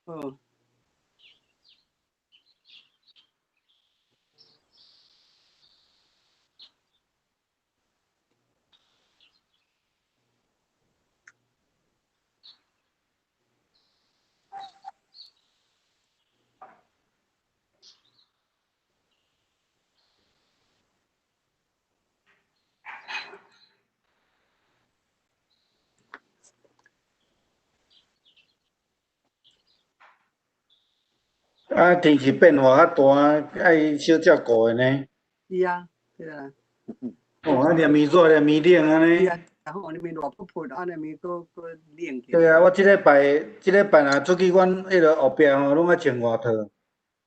好。啊，天氣變化較大，愛小照顧的呢。是啊，對啊。哦，啊，連面熱，連面冷按呢。是啊，然後連面熱噗噗，啊，連面閣閣冷起。對啊，我這禮拜，這禮拜若出去，阮彼个後壁吼，攏愛穿外套。對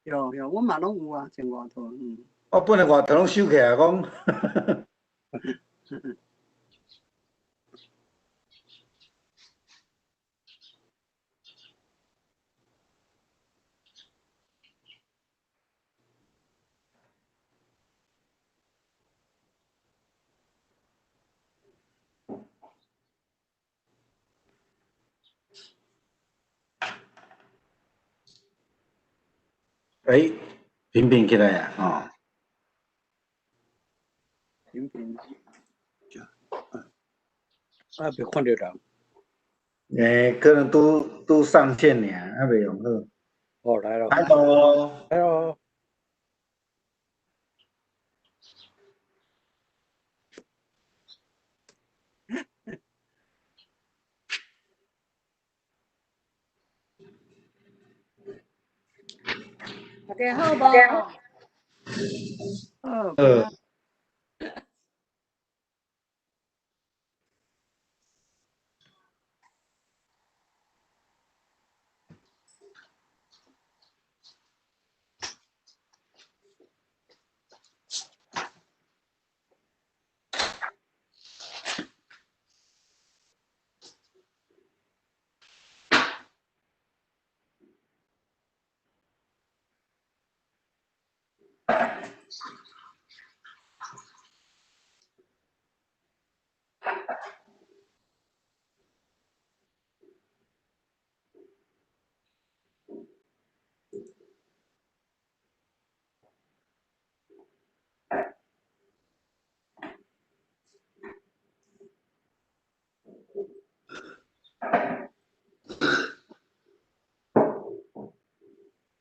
對，阮嘛攏有啊，穿外套，嗯。我本來外套攏收起來，講。欸，平平起來啊，哦。平平。啊，袂看著人。欸，可能拄拄上線爾，還袂用好。哦，來咯。 Hello。 Hello。大家好無？好。好。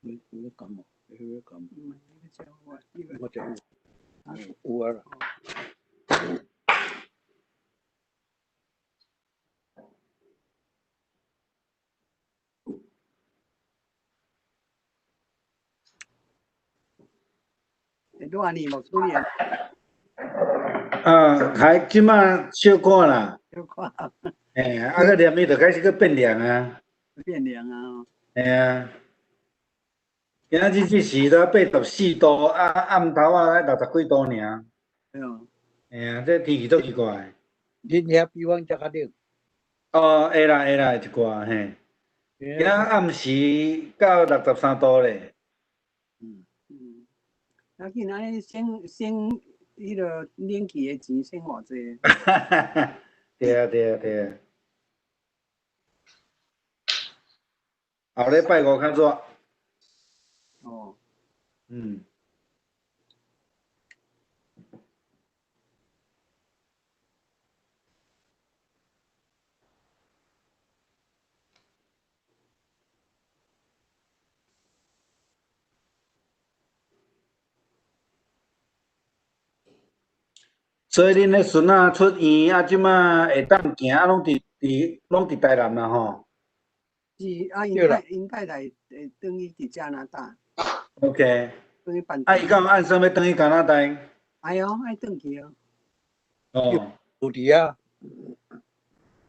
你你感冒？你感冒？我食有，有啊啦。熱呢無出現。啊，還這馬小可啦。小可。欸，啊，閣連伊就開始閣變涼啊。變涼啊。嘿啊。今仔日這時才84度，啊，暗頭仔60幾度爾。對哦。嘿啊，這天氣足奇怪。恁遐比阮遮較冷？哦，會啦會啦，會一寡嘿。今仔暗時到63度咧。嗯嗯。啊，緊按呢省省彼个冷氣的錢省偌濟。對啊對啊對啊。後禮拜五較熱。哦。嗯。所以恁彼孫仔出院啊，這馬會當行啊，攏佇佇攏佇台南啦吼。是啊，𪜶太𪜶太太會轉去佇加拿大。 OK。轉去辦。啊，伊敢有按算欲轉去加拿大？愛哦，愛轉去哦。哦。有佇遐。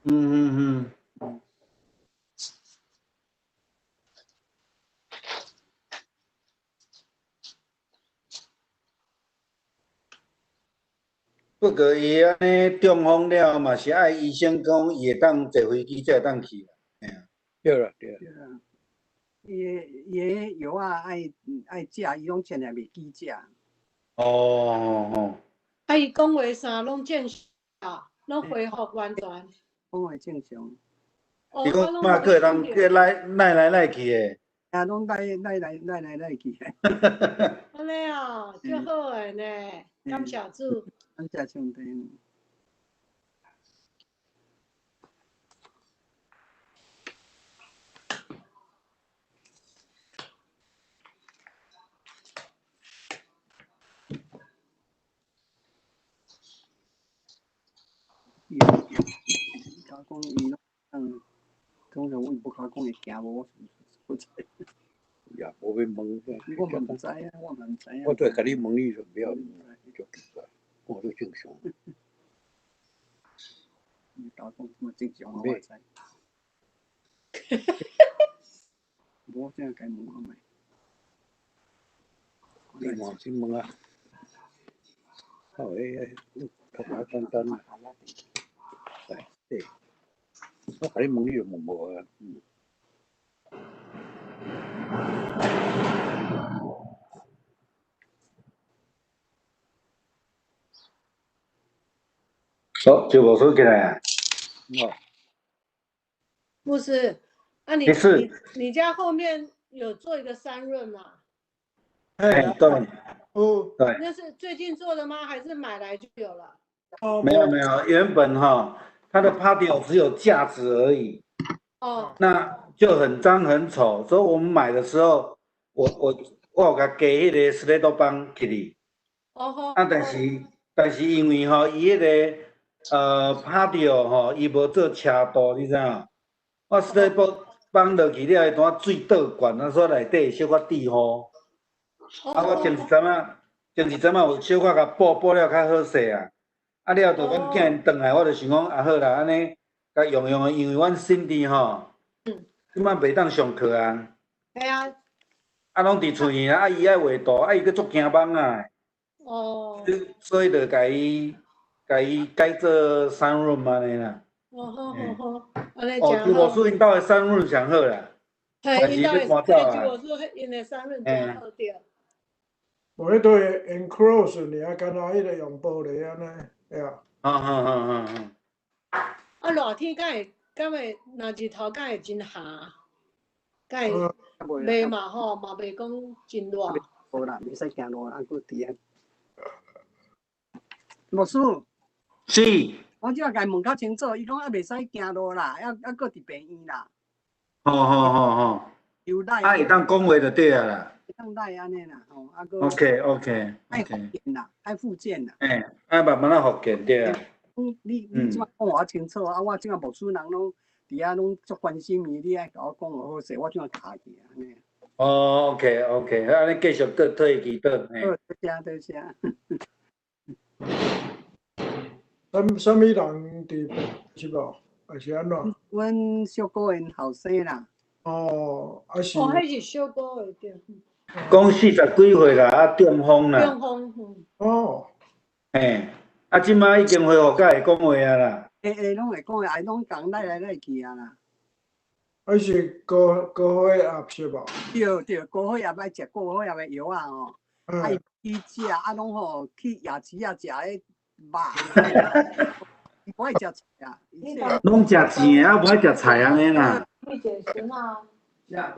嗯嗯嗯。不過伊按呢中風了嘛是愛醫生講伊會當坐飛機才會當去，嘿啊。對啦對。對啊。伊的伊的藥仔愛愛食，伊攏從來袂記食。哦哦哦。啊，伊講話啥攏正常，攏恢復完全。講話正常。伊講嘛，閣會當閣來來來來去的。啊，攏來來來來來來去。按呢哦，足好的呢，感謝主。感謝上帝。伊甲講伊攏通常阮無甲講會行無，我知。也無欲問。我嘛毋知啊，我嘛毋知啊。我對共你問你就不要，你就奇怪，我都正常。你甲講這麼正常，我知。無這樣該問看覓。你問先問啊。好，欸，較簡單。對，對。我共你問你就問無啊。好，就無出起來啊。哦。牧師，啊你你你家後面有做一個 sunroom 嗎？哎，對。哦，對。那是最近做的嗎？還是買來就有了？哦，沒有沒有，原本哈，它的 patio 只有架子而已。哦。那就很髒很醜，所以我們買的時候，我有共加彼個 slate 板起去。哦。啊，但是因為吼，伊彼個patio 吼，伊無做斜度，你知影？我 slate 板落去了，伊拄仔水倒灌，啊，所以內底會小可滴雨。啊，我前一陣仔有小可共補補了較好勢啊。啊了，就阮囝𪜶轉來，我就想講啊好啦，按呢共用用的，因為阮新弟吼，這擺袂當上課啊。係啊。啊，攏佇厝裡啊，啊伊愛畫圖，啊伊閣足驚蠓仔。哦。所以就共伊改做 sunroom 按呢啦。哦好好好，按呢哦，就無輸𪜶兜的 sunroom 上好啦。嘿，𪜶兜的，嘿，就無輸𪜶的 sunroom 真好對。無彼對 enclose 爾，敢若彼個用玻璃按呢，對啊。啊啊啊啊啊！啊，熱天敢會敢會，若日頭敢會真煳，敢會袂嘛吼，嘛袂講真熱。無啦，袂使行路，啊，閣佇遐。牧師。是。我這共問較清楚，伊講猶袂使行路啦，猶閣佇病院啦。吼吼吼吼。有來。啊，會當講話就對啊啦。會當來按呢啦，吼，啊閣。 OK，OK。愛復健啦，愛復健啦。欸，愛慢慢仔復健對啊。你這擺講予我清楚，啊，我這擺牧師人攏佇遐攏足關心伊，你愛共我講予好勢，我這擺卡去按呢。哦，OK，OK，按呢繼續閣替伊祈禱。好，多謝多謝。啥物人佇是無？還是按怎？阮小姑𪜶後生啦。哦，啊是。哦，彼是小姑的對。講40幾歲啦，啊中風啦。中風，嗯。哦。嘿，啊，這擺已經恢復甲會講話啊啦。會會攏會講，會攏共來來來去啊啦。啊是高血壓是無？對對，高血壓愛食高血壓的藥仔吼，啊伊去食啊攏吼去夜市仔食彼肉，伊無愛食菜啊。攏食錢的，啊無愛食菜按呢啦。你健身啊？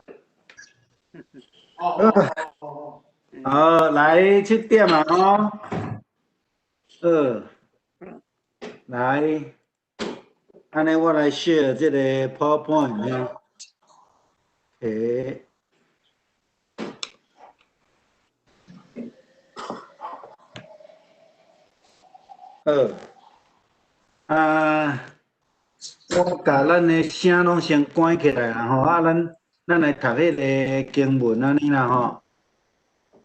哦。好，來7點啊吼。好，來，按呢我來 share 這個 PowerPoint 呢。欸。好，啊，我共咱的聲攏先關起來啦吼，啊，咱來讀彼個經文按呢啦吼。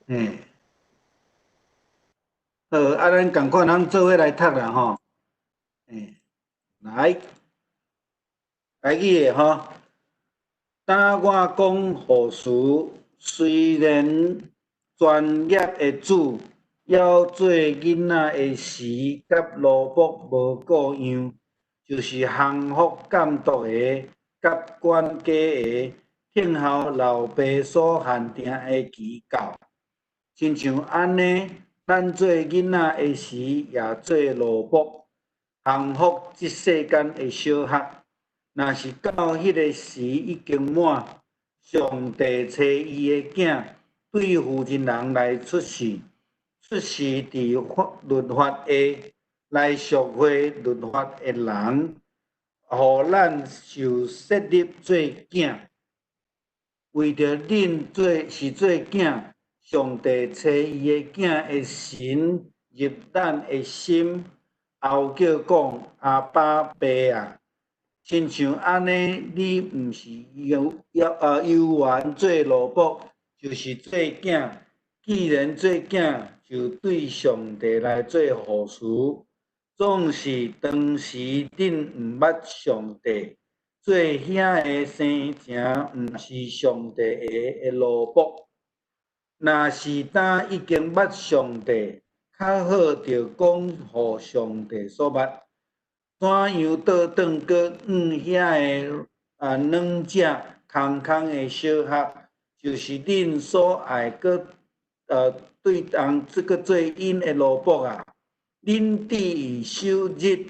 欸，好，啊，咱仝款咱做伙來讀啦吼。欸，來，台語的吼。當我講予時，雖然專業的主猶做囡仔的時，佮奴僕無過樣，就是降服監督的、佮管家的，聽候老爸所限定的期到。親像按呢，咱做囡仔的時，也做奴僕，降服這世間的小學。若是到彼个時已經滿，上帝差伊的囝對婦人人來出世，出世佇法律法下來贖回律法的人，予咱受設立做囝。為著恁做是做囝，上帝差伊的囝的神入咱的心，嗷叫講阿爸父啊！親像按呢，你毋是猶猶呃猶原做奴僕，就是做囝。既然做囝，就對上帝來做後嗣。總是當時恁毋捌上帝，做遐个生成毋是上帝的奴僕。若是當已經捌上帝，較好著講予上帝所捌。怎樣倒轉閣向遐个軟食空空的小學，就是恁所愛閣對人這個做𪜶的奴僕啊！恁佇伊守日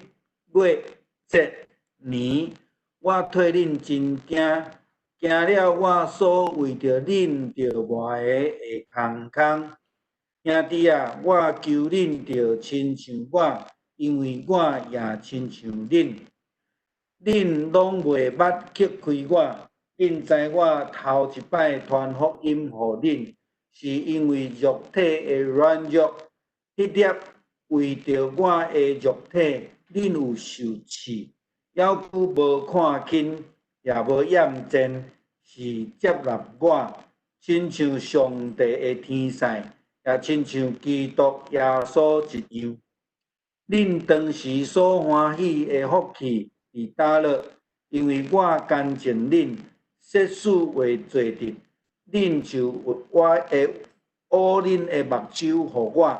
月節年，我替恁真驚，驚了我所為著恁著賣的會空空。兄弟啊，我求恁著親像我，因為我也親像恁。恁攏袂捌避開我，恁知我頭一擺傳福音予恁，是因為肉體的軟弱，彼粒為著我的肉體，恁有受刺，猶閣無看輕，也無厭賤，是接納我，親像上帝的天使，也親像基督耶穌一樣。恁當時所歡喜的福氣佇佗落？因為我乾淨恁，設使話做得，恁就我會烏恁的目睭予我。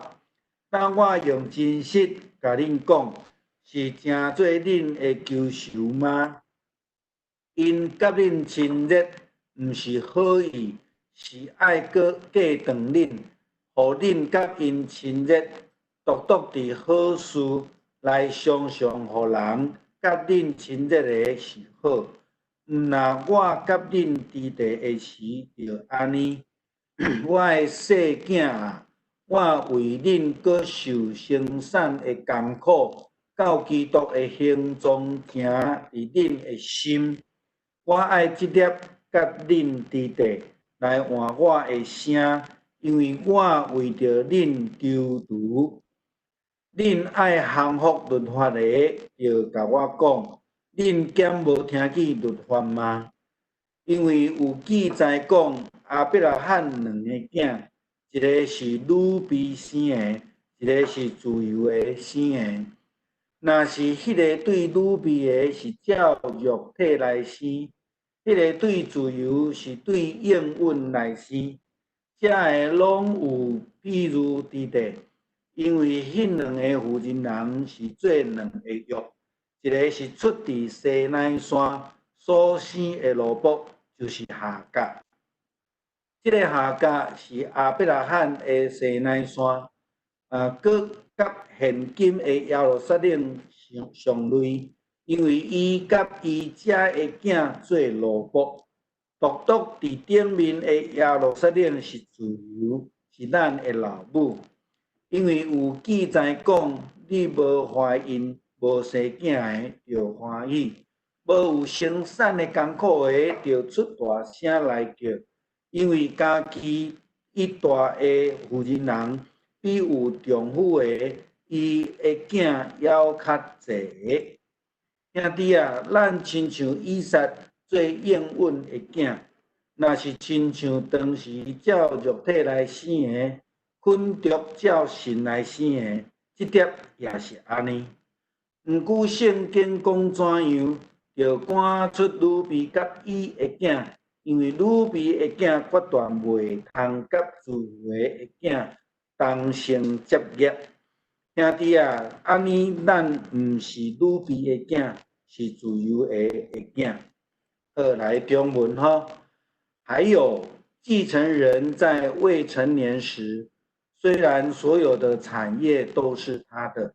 當我用真實共恁講，是成做恁的仇仇嗎？𪜶佮恁親熱，毋是好意，是愛閣過斷恁，予恁佮𪜶親熱，獨獨佇好事來常常予人佮恁親熱的是好。毋若我佮恁佇佇的時就按呢。我的細囝啊，我為恁閣受生產的艱苦，到基督的形狀停佇恁的心。我愛這粒佮恁佇佇來換我的聲，因為我為著恁求助。恁愛降服律法的，就共我講，恁敢無聽見律法嗎？因為有記載講，亞伯拉罕兩个囝，一个是女婢生的，一个是自由的生的。若是彼个對女婢的是照肉體來生，彼个對自由是對應允來生，這个攏有比喻佇內，因為彼兩个婦人人是做兩个約，一个是出佇西奈山所生的奴僕，就是夏甲。這个夏甲是亞伯拉罕的西奈山，閣佮現今的耶路撒冷相相類，因為伊佮伊遮的囝做奴僕，獨獨佇頂面的耶路撒冷是自由，是咱的老母。因為有記載講，你無懷孕、無生囝的，著歡喜；無有生產的艱苦的，著出大聲來叫。因為家己一大的婦人人，比有丈夫的，伊的囝猶較濟。兄弟啊，咱親像以撒做應允的囝，若是親像當時照肉體來生的，肯著照神來生的，這點也是按呢。毋過聖經講怎樣，就趕出女婢佮伊的囝，因為女婢的囝決斷袂通佮自由的囝同承接業。兄弟啊，按呢咱毋是女婢的囝，是自由的囝。好，來中文吼。還有繼承人在未成年時，雖然所有的產業都是他的，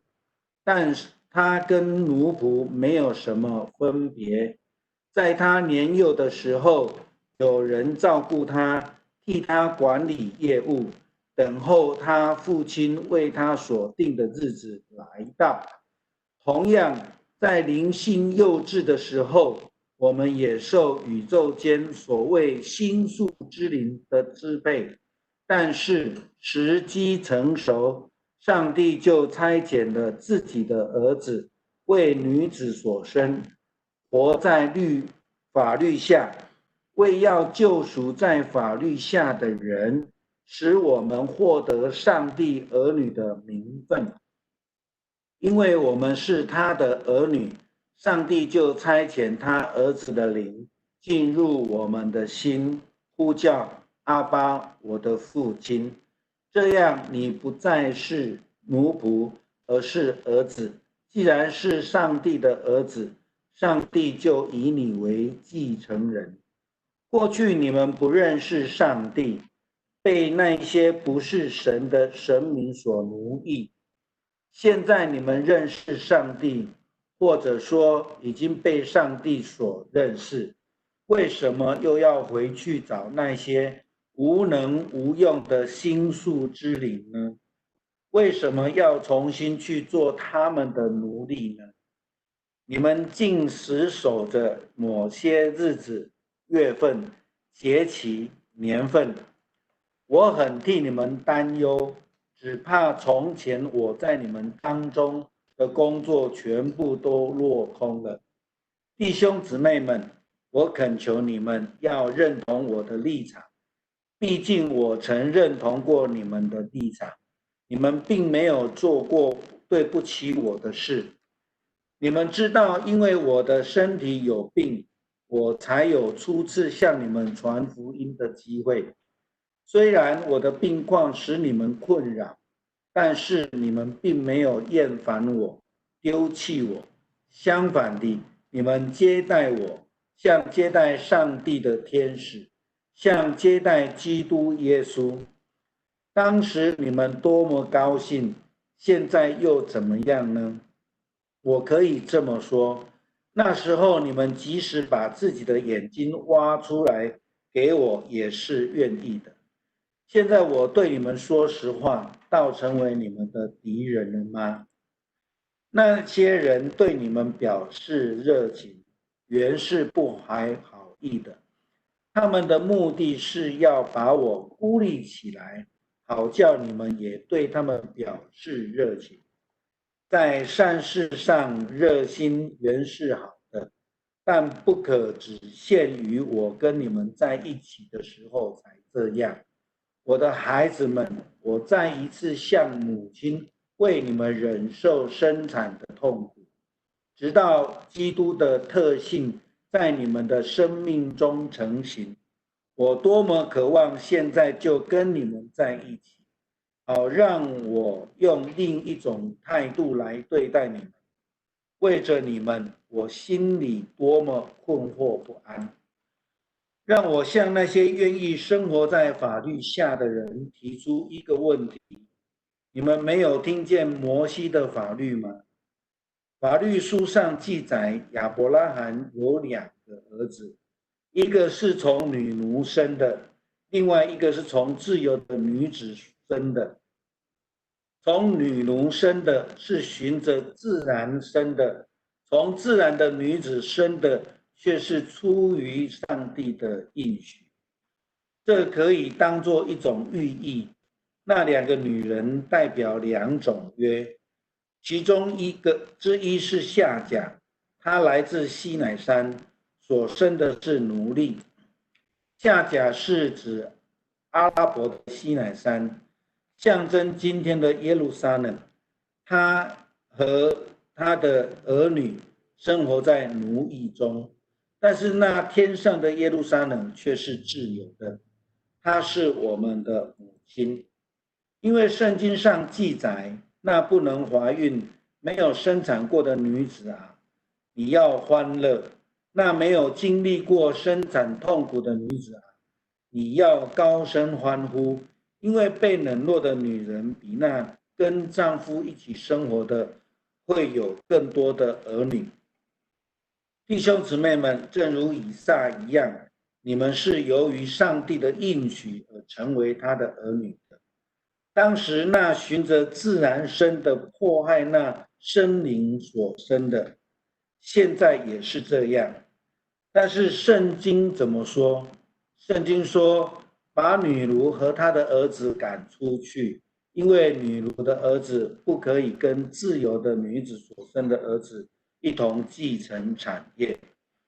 但是他跟奴僕沒有什麼分別。在他年幼的时候，有人照顾他，替他管理业务，等候他父亲为他所定的日子来到。同样，在灵性幼稚的时候，我们也受宇宙间所谓心术之灵的支配。但是时机成熟，上帝就差遣了自己的儿子，为女子所生，活在法律下，为要救赎在法律下的人，使我们获得上帝儿女的名分。因为我们是他的儿女，上帝就差遣他儿子的灵进入我们的心，呼叫阿爸，我的父亲。这样，你不再是奴仆，而是儿子。既然是上帝的儿子，上帝就以你为继承人。过去你们不认识上帝，被那些不是神的神明所奴役。现在你们认识上帝，或者说已经被上帝所认识，为什么又要回去找那些无能无用的心术之灵呢？为什么要重新去做他们的奴隶呢？你们竟死守着某些日子、月份、节期、年份，我很替你们担忧，只怕从前我在你们当中的工作全部都落空了。弟兄姊妹们，我恳求你们要认同我的立场，毕竟我曾认同过你们的立场。你们并没有做过对不起我的事。你们知道，因为我的身体有病，我才有初次向你们传福音的机会。虽然我的病况使你们困扰，但是你们并没有厌烦我、丢弃我。相反的，你们接待我，像接待上帝的天使，像接待基督耶稣。当时你们多么高兴，现在又怎么样呢？我可以这么说，那时候你们即使把自己的眼睛挖出来给我，也是愿意的。现在我对你们说实话，倒成为你们的敌人了吗？那些人对你们表示热情，原是不怀好意的，他们的目的是要把我孤立起来，好叫你们也对他们表示热情。在善事上热心原是好的，但不可只限于我跟你们在一起的时候才这样。我的孩子们，我再一次像母亲为你们忍受生产的痛苦，直到基督的特性在你们的生命中成形。我多么渴望现在就跟你们在一起，好让我用另一种态度来对待你们。为着你们，我心里多么困惑不安。让我向那些愿意生活在法律下的人提出一个问题：你们没有听见摩西的法律吗？法律书上记载，亚伯拉罕有两个儿子，一个是从女奴生的，另外一个是从自由的女子生的。从女奴生的是循着自然生的，从自然的女子生的却是出于上帝的应许。这可以当作一种寓意。那两个女人代表两种约，其中一个之一是夏甲，她来自西乃山，所生的是奴隶。夏甲是指阿拉伯的西乃山，象征今天的耶路撒冷。她和她的儿女生活在奴役中，但是那天上的耶路撒冷却是自由的，她是我们的母亲。因为圣经上记载，那不能怀孕、没有生产过的女子啊，你要欢乐；那没有经历过生产痛苦的女子啊，你要高声欢呼，因为被冷落的女人比那跟丈夫一起生活的会有更多的儿女。弟兄姊妹們，正如以撒一樣，你們是由於上帝的應許而成為他的兒女的。當時那循著自然生的迫害那聖靈所生的，現在也是這樣。但是聖經怎麼說？聖經說，把女奴和她的兒子趕出去，因為女奴的兒子不可以跟自由的女子所生的兒子一同繼承產業。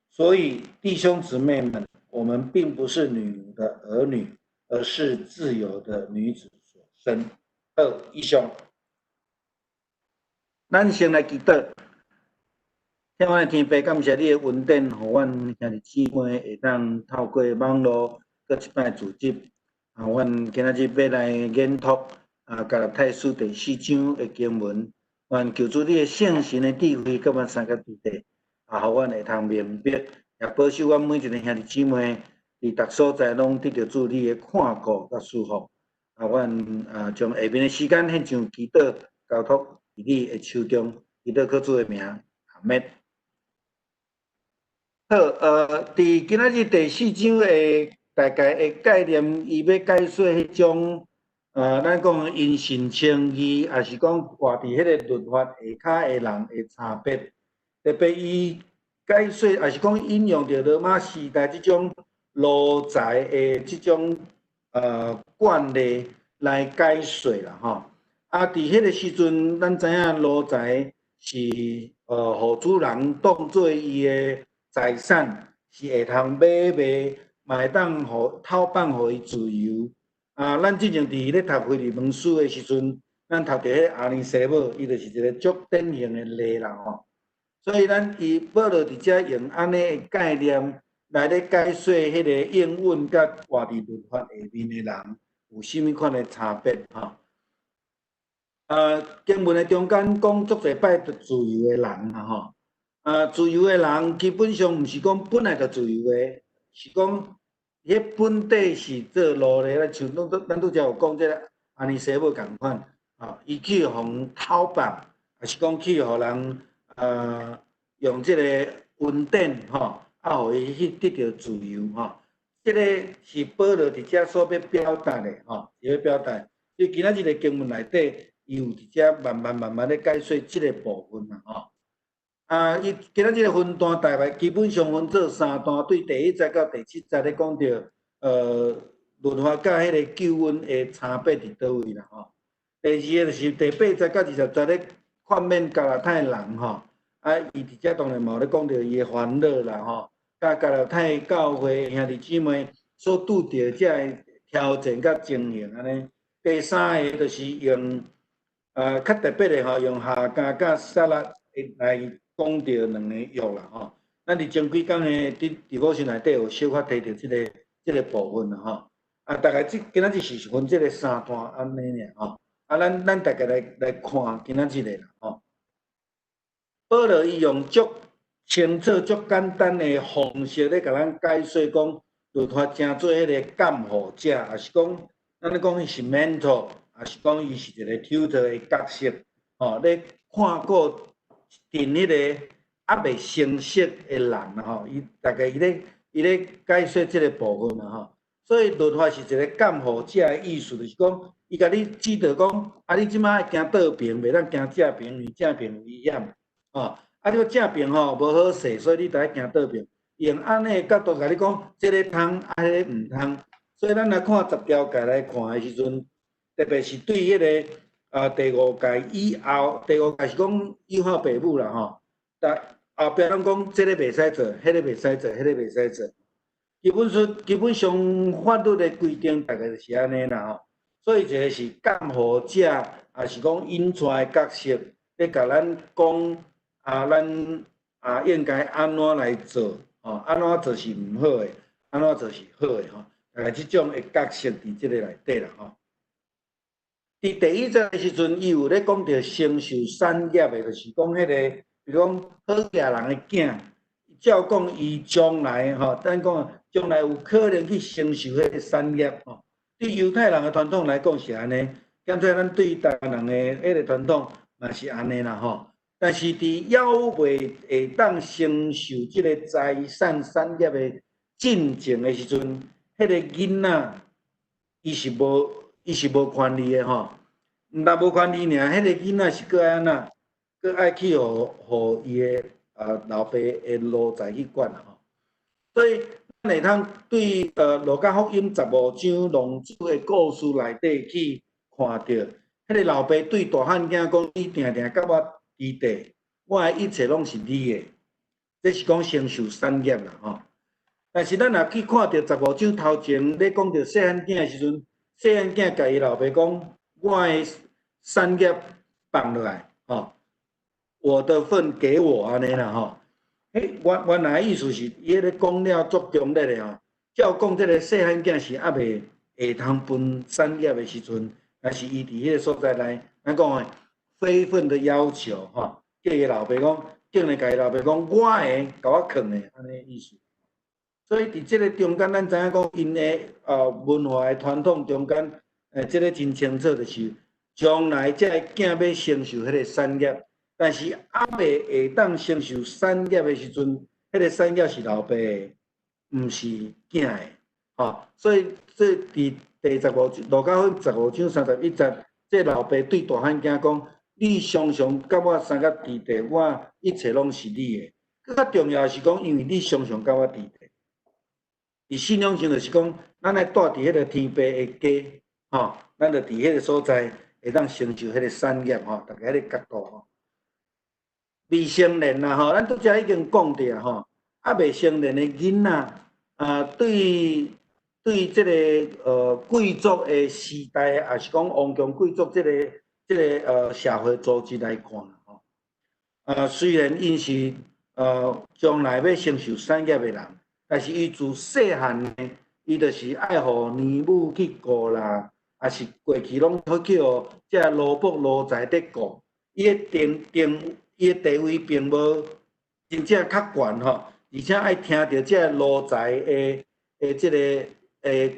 所以弟兄姊妹們，我們並不是女奴的兒女，而是自由的女子所生。好，以上，咱先來祈禱。天父的天父，感謝你的恩典，予阮兄弟姊妹會當透過網路閣一擺聚集。啊，阮今仔日欲來研讀啊，加拉太書第四章的經文。願求主你的聖神的智慧，佮阮相佮佇咧，啊，予阮會通明白，也保守阮每一个兄弟姊妹佇逐所在攏得著主你的看顧佮祝福。啊，阮啊，將下面的時間獻上祈禱，交託佇你的手中，祈禱靠主的名，阿們。好，佇今仔日第四章的大概的概念，伊欲解說彼種，咱講因信稱義，抑是講活佇彼个律法下跤的人的差別。特別伊解說，抑是講引用著羅馬時代這種奴才的這種慣例來解說啦，吼。啊，佇彼个時陣，咱知影奴才是予主人當做伊的財產，是會通買賣，嘛會當予偷放予伊自由。啊，咱之前佇咧讀腓利門書的時陣，咱讀著彼個阿尼西母，伊就是一個足典型的例啦吼。所以咱伊保羅佇遮用按呢的概念來咧解說彼個應允佮活佇律法下面的人有啥物款的差別吼。經文的中間講足濟擺自由的人啊吼。啊，自由的人基本上毋是講本來就自由的，是講彼本底是做奴隸，咱像咱拄才有講這個阿尼西母仝款，啊，伊去予人偷放，抑是講去予人用這個恩典吼，啊，予伊去得著自由吼。這个是保羅佇遮所欲表達的吼，是欲表達。所以今仔日的經文內底，伊有佇遮慢慢慢慢咧解說這个部分啦吼。啊，伊今仔這个分段大概基本上分做三段，對第一節到第七節咧講著，律法佮彼个救恩的差別佇佗位啦吼。第二个就是第八節到20節咧勸勉加拉太人吼，啊，伊佇遮當然嘛有咧講著伊的煩惱啦吼，佮加拉太教會兄弟姊妹所拄著這个挑戰佮情形按呢。第三个就是用較特別的吼，用夏甲佮撒拉來講著兩個約啦吼。咱佇前幾工的佇 devotion 內底有小可提著這个部分啦吼。啊，大概這今仔日是分這个三段按呢爾吼。啊，咱大概來看今仔日的啦吼。保羅伊用足清楚、足簡單的方式咧，共咱解說講，律法成做彼個監護者，抑是講咱咧講伊是 mentor，抑是講伊是一個 tutor 的角色，吼，咧看顧佇彼个猶未成熟的人吼，伊大概伊咧解說這个部分啦吼。所以律法是一個監護者的意思，就是講，伊共你指導講，啊，你這擺愛行倒爿，袂當行正爿，因為正爿危險，吼。啊，你正爿吼無好勢，所以你著愛行倒爿。用按呢的角度共你講，這个通，啊，彼个毋通。所以咱來看十條誡來看的時陣，特別是對彼个第五誡以後，第五誡是講有孝父母啦吼。但後壁攏講這个袂使做，彼个袂使做，彼个袂使做。基本上法律的規定大概就是按呢啦吼。所以一个是監護者，抑是講引帶的角色，咧共咱講啊，咱啊應該按怎來做，吼，按怎做是毋好的，按怎做是好的吼。大概這種的角色佇這个內底啦吼。佇第一節的時陣，伊有咧講著承受產業的，就是講彼个，比如講好額人的囝，照講伊將來吼，咱講將來有可能去承受彼个產業吼。對猶太人的傳統來講是按呢，兼且咱對台灣人的彼个傳統嘛是按呢啦吼。但是佇猶未會當承受這个財產產業的進前的時陣，彼个囡仔伊是無權利的吼。毋但無權利爾，彼个囡仔是閣愛按怎？閣愛去予伊的老爸的奴才去管吼。所以咱會通對路加福音15章浪子的故事內底去看著，彼个老爸對大漢囝講：你定定佮我佇佇，我的一切攏是你的。這是講承受產業啦吼。但是咱若去看著十五章頭前咧講著細漢囝的時陣，細漢囝共伊老爸講：我的產業放落來，吼，我的份給我按呢啦吼。彼原來意思是，伊彼个講了足強烈的吼。照講，這个細漢囝是猶未會通分產業的時陣，但是伊佇彼个所在來，咱講的非分的要求吼，叫伊老爸講，竟然共伊老爸講，我的共我囥的，按呢意思。所以佇這个中間，咱知影講，𪜶的文化的傳統中間，這个真清楚，就是將來這个囝欲承受彼个產業，但是猶未會當承受產業的時陣，彼个產業是老爸的，毋是囝的，吼。所以這佇第十五路加福音十五章31節，這老爸對大漢囝講：你常常佮我相佮佇佇，我一切攏是你的。閣較重要是講，因為你常常佮我佇佇。佇信仰上就是講，咱愛蹛佇彼个天父的家，吼，咱就佇彼个所在會當成就彼个產業，吼，大家彼个角度吼。未成年啦，吼，咱拄才已經講著吼，猶未成年的囡仔，啊，對這个貴族的時代，抑是講王宮貴族這個社會組織來看，吼，啊，雖然𪜶是將來欲承受產業的人，但是伊自細漢呢，伊就是愛予奶母去顧啦，抑是過去攏去予這奴僕奴才佇顧，伊的地位並無真正較懸吼，而且愛聽著這奴才的這个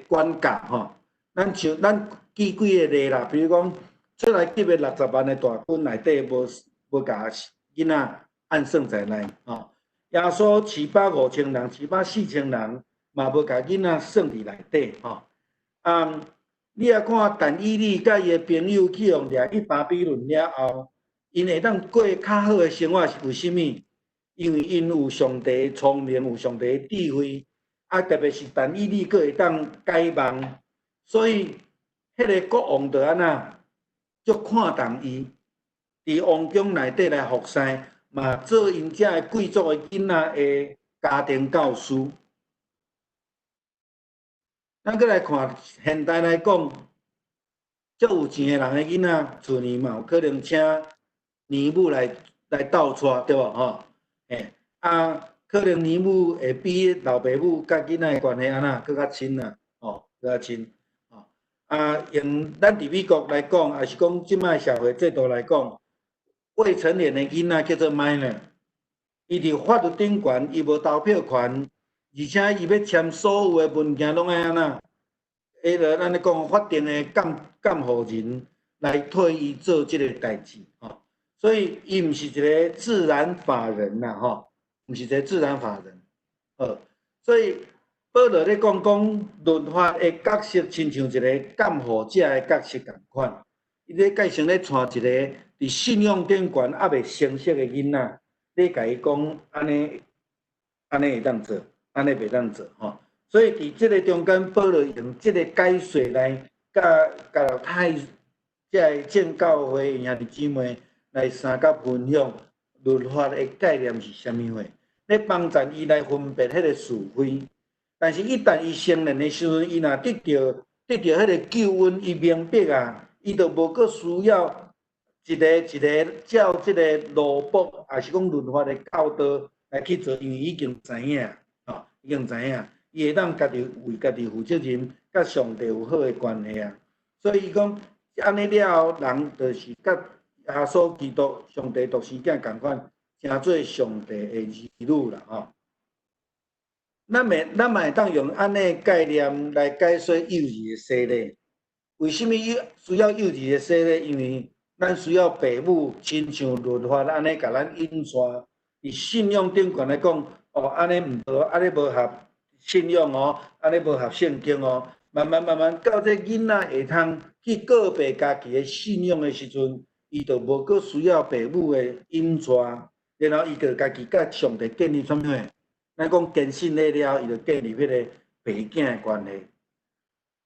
管教吼。咱像咱舉幾个例啦，比如講出埃及的60萬的大軍內底無共囡仔按算在內吼。耶穌飼飽5000人，飼飽4000人，嘛無共囡仔算佇內底吼。啊，你若看但以理佮伊的朋友去予掠去巴比倫了後，𪜶會當過較好的生活是為啥物？因為𪜶有上帝的聰明，有上帝的智慧，啊，特別是但以理閣會當解夢，所以彼个國王就按怎，足看重伊，佇王宮內底來服侍，嘛做𪜶遮的貴族的囡仔的家庭教師。咱閣來看現代來講，足有錢的人的囡仔，厝裡嘛有可能請奶母來鬥帶，對無吼？欸，啊，可能奶母會比老爸母佮囡仔的關係按怎閣較親啊，吼，閣較親。吼，啊，用咱佇美國來講，抑是講這擺社會制度來講，未成年的囡仔叫做 minor，伊佇法律頂懸，伊無投票權，而且伊欲簽所有的文件攏愛按怎？彼个咱咧講法定的監護人來替伊做這个代誌，吼。所以伊毋是一个自然法人啦，吼，毋是一个自然法人，好，所以保羅咧講講律法的角色，親像一个監護者的角色仝款，伊咧蓋成咧帶一个佇信仰頂懸猶未成熟的囡仔，咧共伊講按呢按呢會當做，按呢袂當做，吼。所以佇這个中間，保羅用這个解說來佮加拉太這个正教會兄弟姊妹來相佮分享律法的概念是啥物貨，咧幫助伊來分別彼个是非。但是，一旦伊成年的時陣，伊若得著彼个救恩，伊明白啊，伊就無閣需要一个一个照這个奴僕，抑是講律法的教導來去做，因為伊已經知影，吼，已經知影，伊會當家己為家己負責任，佮上帝有好的關係啊。所以伊講，按呢了後，人就是佮耶穌基督、上帝獨生囝仝款，成做上帝的兒女啦，吼。咱嘛會當用按呢概念來解說幼兒的洗禮。為啥物需要幼兒的洗禮？因為咱需要爸母親像律法按呢共咱引帶。佇信仰頂懸來講，哦，按呢毋對，按呢無合信仰哦，按呢無合聖經哦。慢慢慢慢到這囡仔會通去告白家己的信仰的時陣，伊就無閣需要爸母的引帶，然後伊就家己佮上帝建立啥物貨？咱講堅信了了，伊就建立彼個爸囝的關係。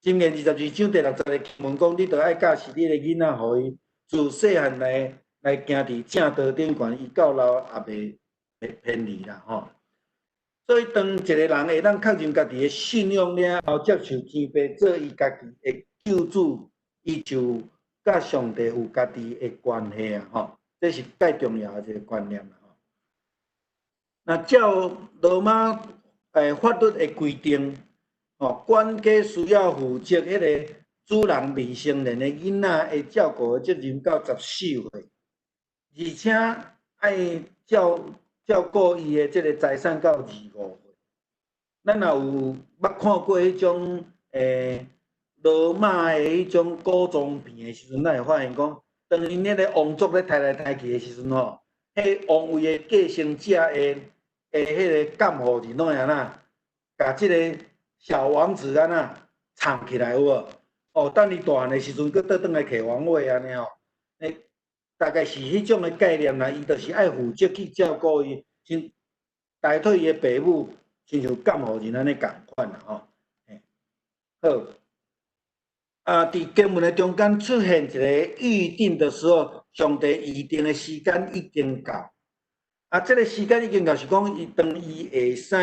箴言22章第六節的經文講，你著愛教示你的囡仔，予伊自細漢來行佇正道頂懸，伊到老也袂偏離啦吼。所以，當一個人會當確認家己的信仰了後，接受天父做伊家己的救主，伊就佮上帝有家己的關係啊！吼，這是蓋重要的一個觀念啦。那照羅馬法律的規定，吼，管家需要負責彼個主人未成年的囡仔的照顧的責任到14歲，而且愛照顧伊的這個財產到25歲。咱若有捌看過彼種羅馬的彼種古裝片的時陣，咱會發現講，當𪜶彼個王族咧刣來刣去的時陣吼，彼王位的繼承者的彼個監護人攏會按怎，共這個小王子按怎藏起來有無？哦，等伊大漢的時陣，閣倒轉來提王位按呢吼。大概是彼種的概念啦，伊就是愛負責去照顧伊，像代替伊的爸母，親像監護人按呢仝款啦吼。好，啊，佇經文的中間出現一個預定的時候，上帝預定的時間已經到。啊，這個時間已經到，是講伊當伊會使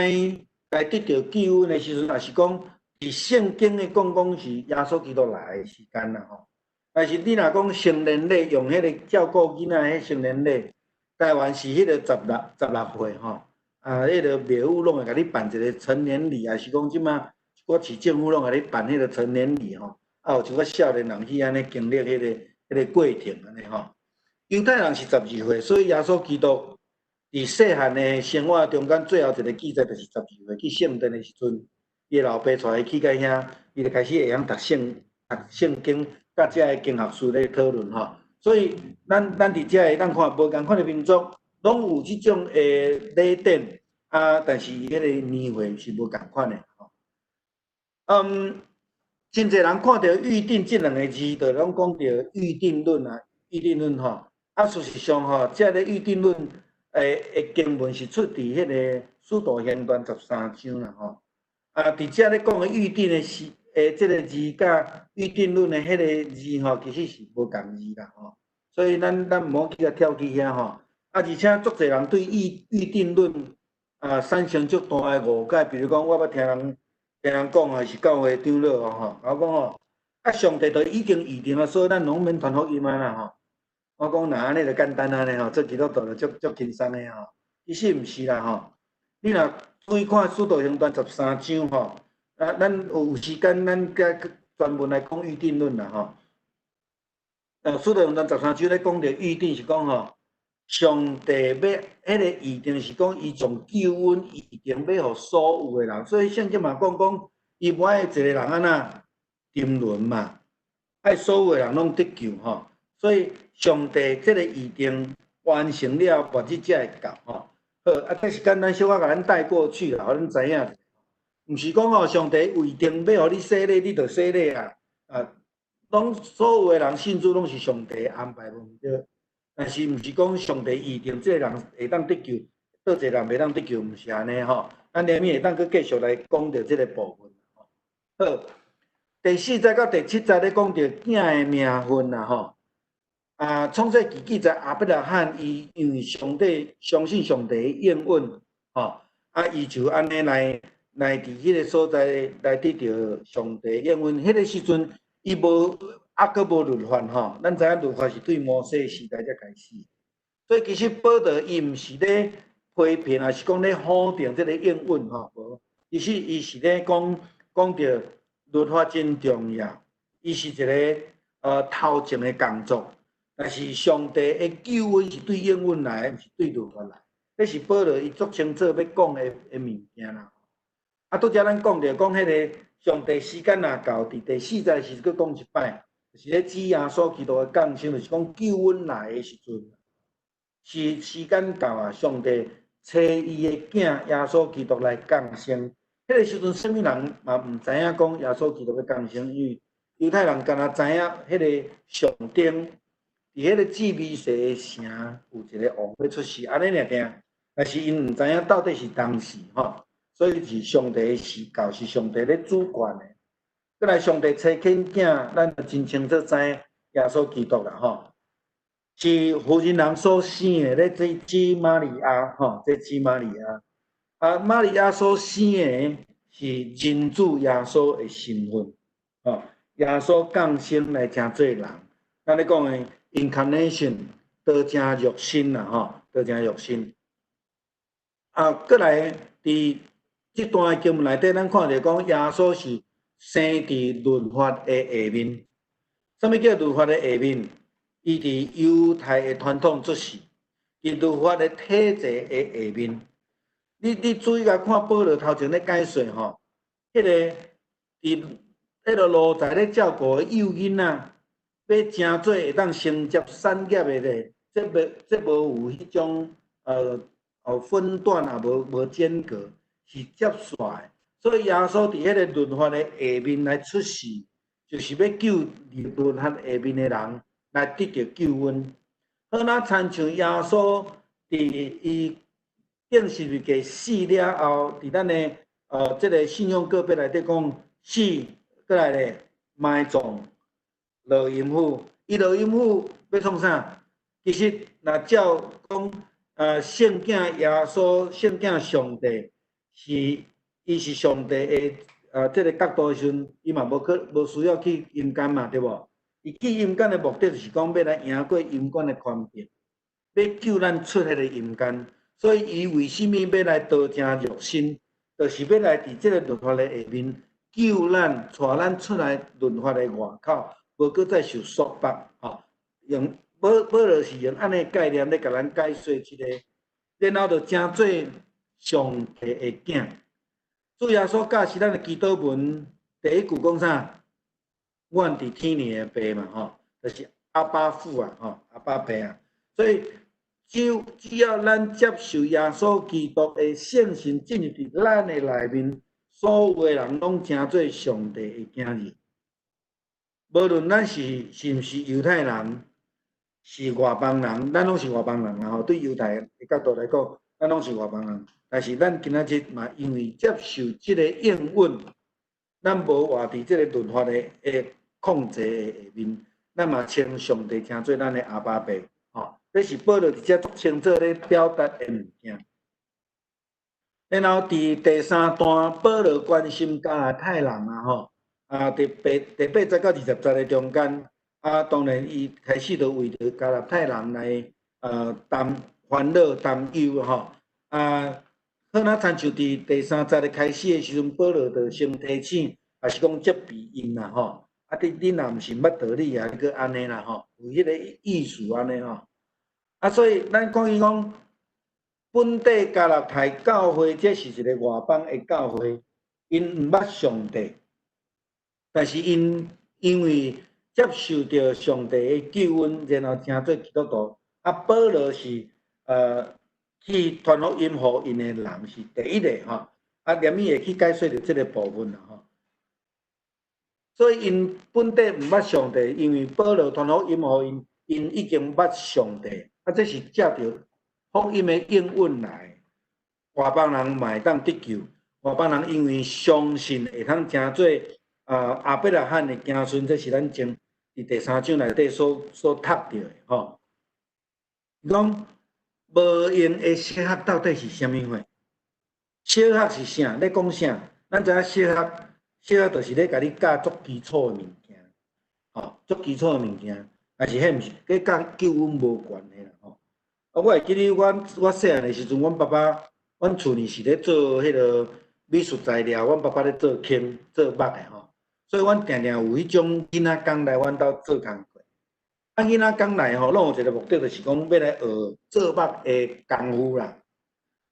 來得著救恩的時陣，抑是講佇聖經的講講是耶穌基督來的時間啦吼。但是你若講成年禮，用彼個照顧囡仔彼成年禮，台灣是彼個16歲吼，啊，彼個廟宇攏會共你辦一個成年禮，抑是講這馬一寡市政府攏共你辦彼個成年禮吼，啊，有一寡少年人去按呢經歷彼個過程按呢吼。猶太人是12歲，所以耶穌基督佇細漢的生活中間，最後一個記載就是十二歲去聖殿的時陣，伊的老爸帶伊去到遐，伊就開始會曉讀聖經。佮遮个經學師咧討論吼，所以咱佇遮會當看無仝款的民族，攏有這種的禮典啊，但是彼個年歲是無仝款的吼。真濟人看著預定這兩個字，就攏講著預定論啊，預定論吼。啊，事實上吼，這个預定論的經文是出佇彼個使徒行傳十三章啦吼。啊，佇遮咧講的預定的是。這個字佮預定論的彼個字吼，其實是無仝字啦吼，所以咱毋好去共跳去遐吼。啊，而且足濟人對預定論啊產生足大的誤解，比如講，我捌聽人講啊，是教會長老吼，我講吼，啊，上帝都已經預定啊，所以咱攏免傳福音啊啦吼。我講若按呢就簡單按呢吼，做基督徒就足足輕鬆的吼。其實毋是啦吼，你若注意看《使徒行傳》十三章吼。啊，咱有時間，咱閣專門來講預定論啦吼。使徒行傳十三章咧講著預定是講吼，上帝欲彼個預定是講，伊將救恩預定欲予所有的人，所以聖經嘛講講，伊無愛一個人按怎沉淪嘛，愛所有的人攏得救吼。所以上帝這個預定完成了，末日才會到吼。好，啊，這是簡單小可共咱帶過去啦，予恁知影。毋是講吼，上帝預定欲予你洗禮，你就洗禮啊！啊，攏所有的人信主攏是上帝安排，無毋對。但是毋是講上帝預定這個人會當得救，佗一個人袂當得救，毋是按呢吼。咱後面會當閣繼續來講著這個部分。好，第四節到第七節咧講著囝的名分啦吼。啊，創世記記載亞伯拉罕伊因為上帝相信上帝的應允，吼，啊，伊就按呢來佇彼個所在來得著上帝應允。彼個時陣，伊無猶閣無律法吼，咱知影律法是對摩西時代才開始。所以其實保羅伊毋是咧批評，抑是講咧否定這個應允吼，無。其實伊是咧講講著律法真重要，伊是一個頭前的工作。但是上帝的救恩是對應允來的，毋是對律法來。這是保羅伊足清楚欲講的物件啦。啊，拄才咱講著講彼個上帝時間若到，佇第四節時閣講一擺，是咧指耶穌基督的降生，就是講救恩來的時陣，是時間到啊！上帝差伊的囝耶穌基督來降生。彼個時陣，啥物人嘛毋知影講耶穌基督欲降生，因為猶太人干焦知影彼個上頂佇彼個至微細的城有一個王欲出世，按呢爾爾。但是𪜶毋知影到底是當時吼，所以是上帝的時到，是上帝咧主權的。閣來上帝差遣囝，咱就真清楚知耶穌基督啦吼，是婦人人所生的，咧這指瑪利亞吼，這指瑪利亞。啊，瑪利亞所生的是人子耶穌的身份，吼，耶穌降生來成做人，咱咧講的 incarnation 道成肉身啦，吼，道成肉身。啊，閣來佇這段經文內底，咱看著講耶穌是生佇律法的下面。啥物叫律法的下面？伊佇猶太的傳統出世，佇律法的體制的下面。你注意共看保羅頭前咧解說吼，彼個佇彼个奴才咧照顧的幼囡仔，欲成做會當承接產業的咧，這無有彼種分段也無間隔，是接續的。所以耶穌佇彼个律法的下面來出世，就是欲救佇律法下面的人來得著救恩。好若親像耶穌佇伊釘十字架死了後，佇咱的這个信仰告白內底講死，閣來咧埋葬落陰府，伊落陰府欲創啥？其實若照講，聖囝耶穌、聖囝上帝是伊是上帝的這个角度的時陣，伊嘛無去無需要去陰間嘛，對無？伊去陰間的目的就是講欲來贏過陰間的權柄，欲救咱出彼个陰間。所以伊為啥物欲來道成肉身？就是欲來佇這个律法的下面救咱，帶咱出來律法的外口，無閣再受束縛。吼，用保羅是用按呢概念咧共咱解說這个，然後就成做上帝的囝。主耶穌教示咱的祈禱文第一句講啥？阮佇天裡的爸嘛，吼，就是阿爸父啊，吼，阿爸爸啊。所以只要咱接受耶穌基督的聖神進入佇咱的內面，所有的人攏成做上帝的囝兒。無論咱是毋是猶太人，是外邦人，咱攏是外邦人啊！吼，對猶太的角度來講，咱攏是外邦人。但是咱今仔日嘛，因為接受這个應允，咱無活佇這个律法的控制的下面，咱嘛稱上帝成做咱的阿爸爸。吼，這是保羅佇遮足清楚咧表達的物件。然後佇第三段，保羅關心加拉太人啊，吼，啊，第八節到20節的中間，啊，當然伊開始就為著加拉太人來擔煩惱擔憂吼，啊，好若親像佇第三節的開始的時陣，保羅就先提醒，也是講責備𪜶啦，吼，啊，你若毋是毋捌道理啊，你閣按呢啦，吼，有彼个意思按呢吼，啊，所以咱講伊講，本地加拉太教會這是一个外邦的教會，𪜶毋捌上帝，但是𪜶因為接受著上帝的救恩，然後成做基督徒。啊，保羅是去傳福音予𪜶的人是第一个吼。啊，連伊會去解說著這个部分啦吼。所以𪜶本底毋捌上帝，因為保羅傳福音予𪜶，𪜶已經捌上帝。啊，這是藉著福音的應允來，外邦人嘛會當得救。外邦人因為相信會通成做亞伯拉罕的子孫，這是咱前佇第三章內底所讀著的吼。伊講無用的小學到底是啥物貨？小學是啥？咧講啥？咱知影小學，小學就是咧共你教足基礎的物件，吼，足基礎的物件，但是彼毋是，彼佮救恩無關係啦，吼。啊，我會記得阮細漢的時陣，阮爸爸，阮厝裡是咧做彼个美術材料，阮爸爸咧做坑做木的吼，所以阮定定有彼種囡仔工來阮兜做工課。啊，囡仔工來吼，攏有一个目的，就是講欲來學做木的功夫啦。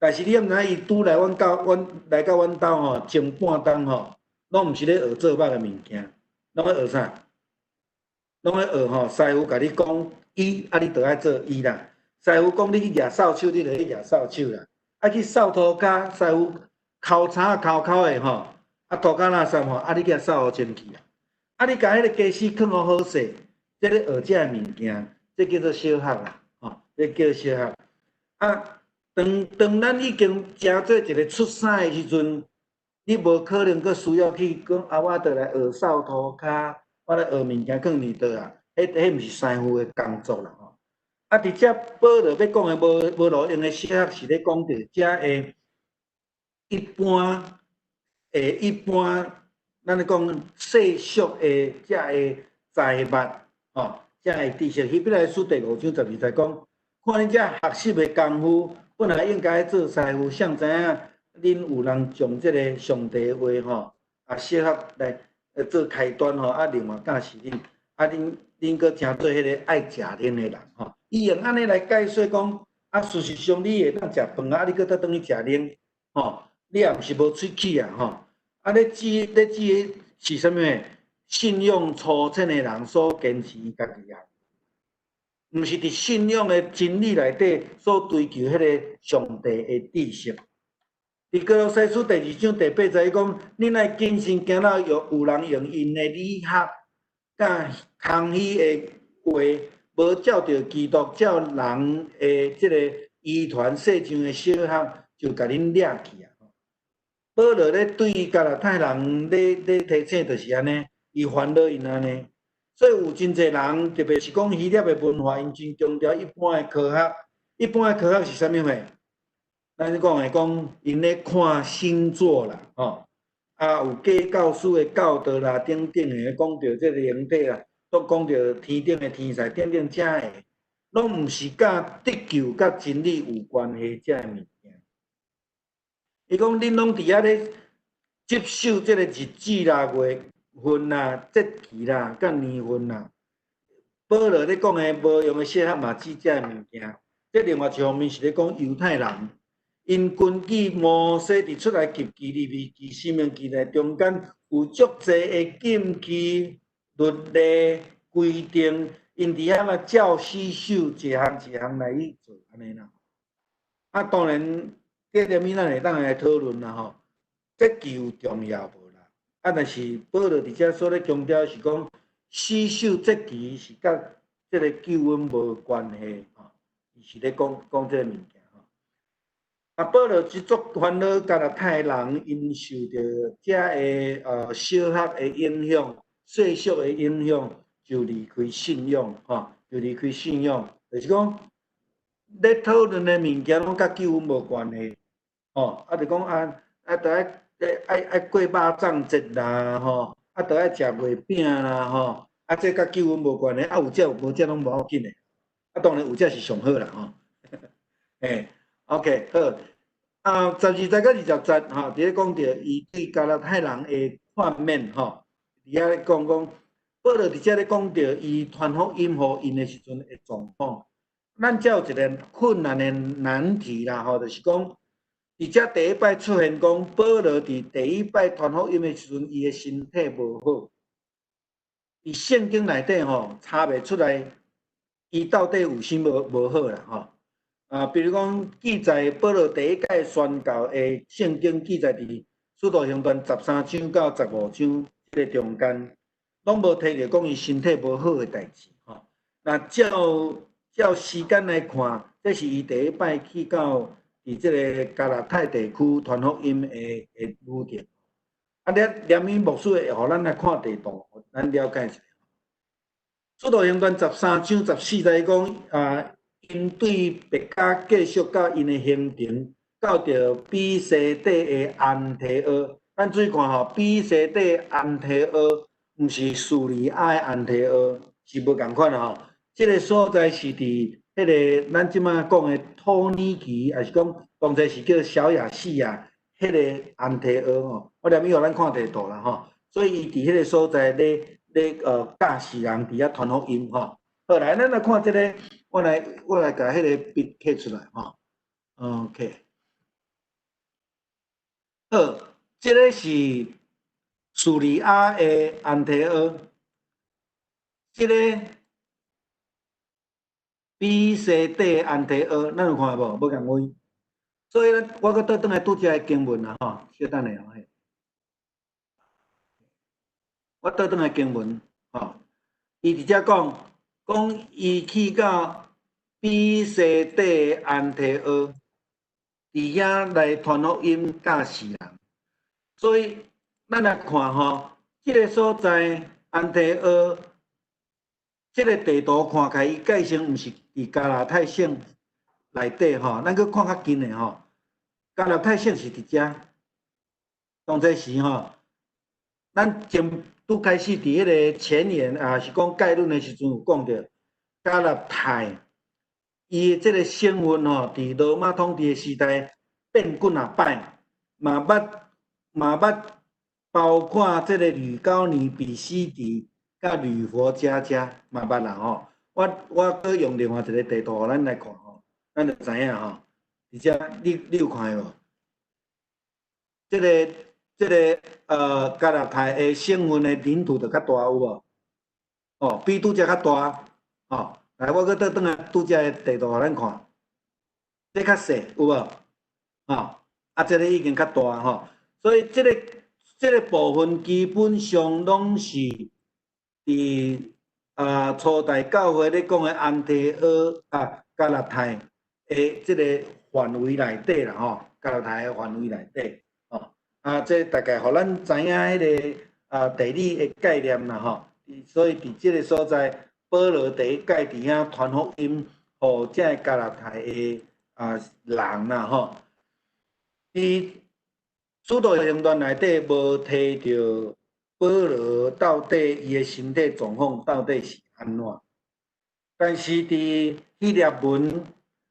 但是你毋知伊拄來阮兜，阮來到阮兜吼，前半冬吼，攏毋是咧學做木的物件，攏咧學啥？攏咧學吼，師傅共你講一，啊，你就愛做一啦。師傅講你去舉掃帚，你就去舉掃帚啦。啊，去掃塗跤，師傅摳衫摳摳的吼，啊，塗跤垃圾吼，啊，你去掃予清氣啊。啊，你共彼个家私囥予好勢，這咧學這个物件，這叫做小學啦，吼，這叫小學。啊，當當咱已經成做一個出師的時陣，你無可能閣需要去講啊，我著來學掃塗跤，我來學物件囥佇佗啊，彼彼毋是師傅的工作啦吼。啊，佇遮保羅欲講的無無路用的小學是咧講著遮个一般的一般，咱咧講世俗的遮个財物吼，遮个知識。希伯來書第五章十二節講，看恁遮學習的功夫，本來應該做師傅，誰知影恁有人將這个上帝話吼，啊小學來做開端吼，啊另外教示恁，啊恁恁閣成做彼个愛食恁的人吼。伊用按呢來解說講，啊事實上你會當食飯啊，你閣倒轉去食奶，吼，你也毋是無喙齒啊，吼。啊，咧指咧指是啥物？信仰粗淺的人所堅持伊家己啊，毋是佇信仰的真理內底所追求彼个上帝的知識。佇歌羅西書第二章第八節，伊講：恁愛謹慎，驚到有有人用𪜶的理學佮空虛的話，無照著基督，照人的這個遺傳世上的小學，就共恁掠去啊！保羅咧對加拉太人咧咧提醒，就是按呢，伊煩惱𪜶按呢。所以有真濟人，特別是講希臘的文化，𪜶真強調一般的科學。一般的科學是啥物貨？咱講的講，𪜶咧看星座啦，吼，啊有假教師的教導啦，等等的，講著這个靈體啦，都講著天頂的天使等等，遮个，攏毋是佮得救佮真理有關係遮个物件。伊講恁攏佇遐咧接受這个日子啦、月份啦、節期啦、佮年份啦。保羅咧講的無用的小學嘛，指遮个物件。這另外一方面是咧講猶太人。𪜶根據摩西佇出埃及記、利未記、申命記內中間有足濟的禁忌、律例規定，𪜶佇遐嘛照死守一項一項來去做按呢啦。啊，當然，這點物咱會當來討論啦吼。節期有重要無啦？啊，但是保羅佇遮所咧強調是講，死守節期是佮這个救恩無關係吼。伊是咧講講這个物件。啊，保羅這足煩惱加拉太人，𪜶受著遮个小學的影響、世俗的影響，就離開信仰，吼，就離開信仰，就是講咧討論的物件攏佮救恩無關係，吼，啊，就講啊啊，著愛愛愛過肉粽節啦，吼，啊，著愛食月餅啦，吼，啊，這佮救恩無關係，啊，有食有無食攏無要緊的，啊，當然有食是上好啦，吼，欸。OK，好，啊，十二節到二十節，吼，佇咧講著伊對加拉太人的勸勉，吼，佇遐咧講講，保羅佇遮咧講著伊傳福音予𪜶的時陣的狀況。咱遮有一個困難的難題啦，吼，就是講，佇遮第一擺出現講，保羅佇第一擺傳福音的時陣，伊的身體無好。佇聖經內底吼，查袂出來，伊到底有啥無無好啦，吼。啊，比如講記載保羅第一擺宣教的聖經記載佇《使徒行傳》十三章到十五章這个中間，攏無提著講伊身體無好的代誌吼。若照照時間來看，這是伊第一擺去到佇這个加拉太地區傳福音的的旅程。啊，咧連米牧師會予咱來看地圖，咱了解一下。使徒行傳十三章十四節講啊。𪜶對別家繼續到𪜶的行程，到著彼西底的安提阿。咱注意看吼，彼西底安提阿，毋是敘利亞的安提阿，是無仝款吼。這个所在是佇彼个咱這馬講的土耳其，抑是講當初是叫小亞細亞，彼个安提阿吼。我連伊予咱看地圖啦吼。所以伊佇彼个所在咧咧教示人佇遐傳福音吼。好，來，咱來看這个。我來，我來共彼个筆摕出來吼。OK，好，這个是敘利亞的安提阿。這个彼西底安提阿，咱有看無？無仝位。所以咧，我閣倒轉來拄才的經文啦，吼，小等下哦，嘿。我倒轉來經文，吼，伊佇遮講，講伊去到彼西底安提阿，佇遐來傳福音教世人。所以咱來看吼，這个所在安提阿，這个地圖看起來，伊界線毋是佇加拉太省內底吼，咱閣看較近的吼，加拉太省是佇遮。當這時吼，咱前拄開始佇彼个前言啊，是講概論的時陣有講著，加拉太伊的這个省份吼，佇羅馬統治的時代變幾若擺，嘛捌包括這个呂高尼、彼西底、佮呂佛家遮嘛捌啦吼。我閣用另外一个地圖，予咱來看吼，咱就知影吼。佇遮你有看無？這个加拉太的省份的領土就較大有無？哦，比拄才較大，吼。來，我閣倒轉來拄才的地圖予咱看，這較細有無？吼，啊，這个已經較大吼，所以這個部分基本上攏是佇初代教會咧講的安提阿啊加拉太的這個範圍內底啦吼，加拉太的範圍內底，吼，啊，這大概予咱知影彼个地理的概念啦吼。所以佇這個所在，保羅第一擺佇遐傳福音，予這个加拉太的人啦吼。佇使徒行傳內底無提著保羅到底伊的身體狀況到底是按怎，但是佇希臘文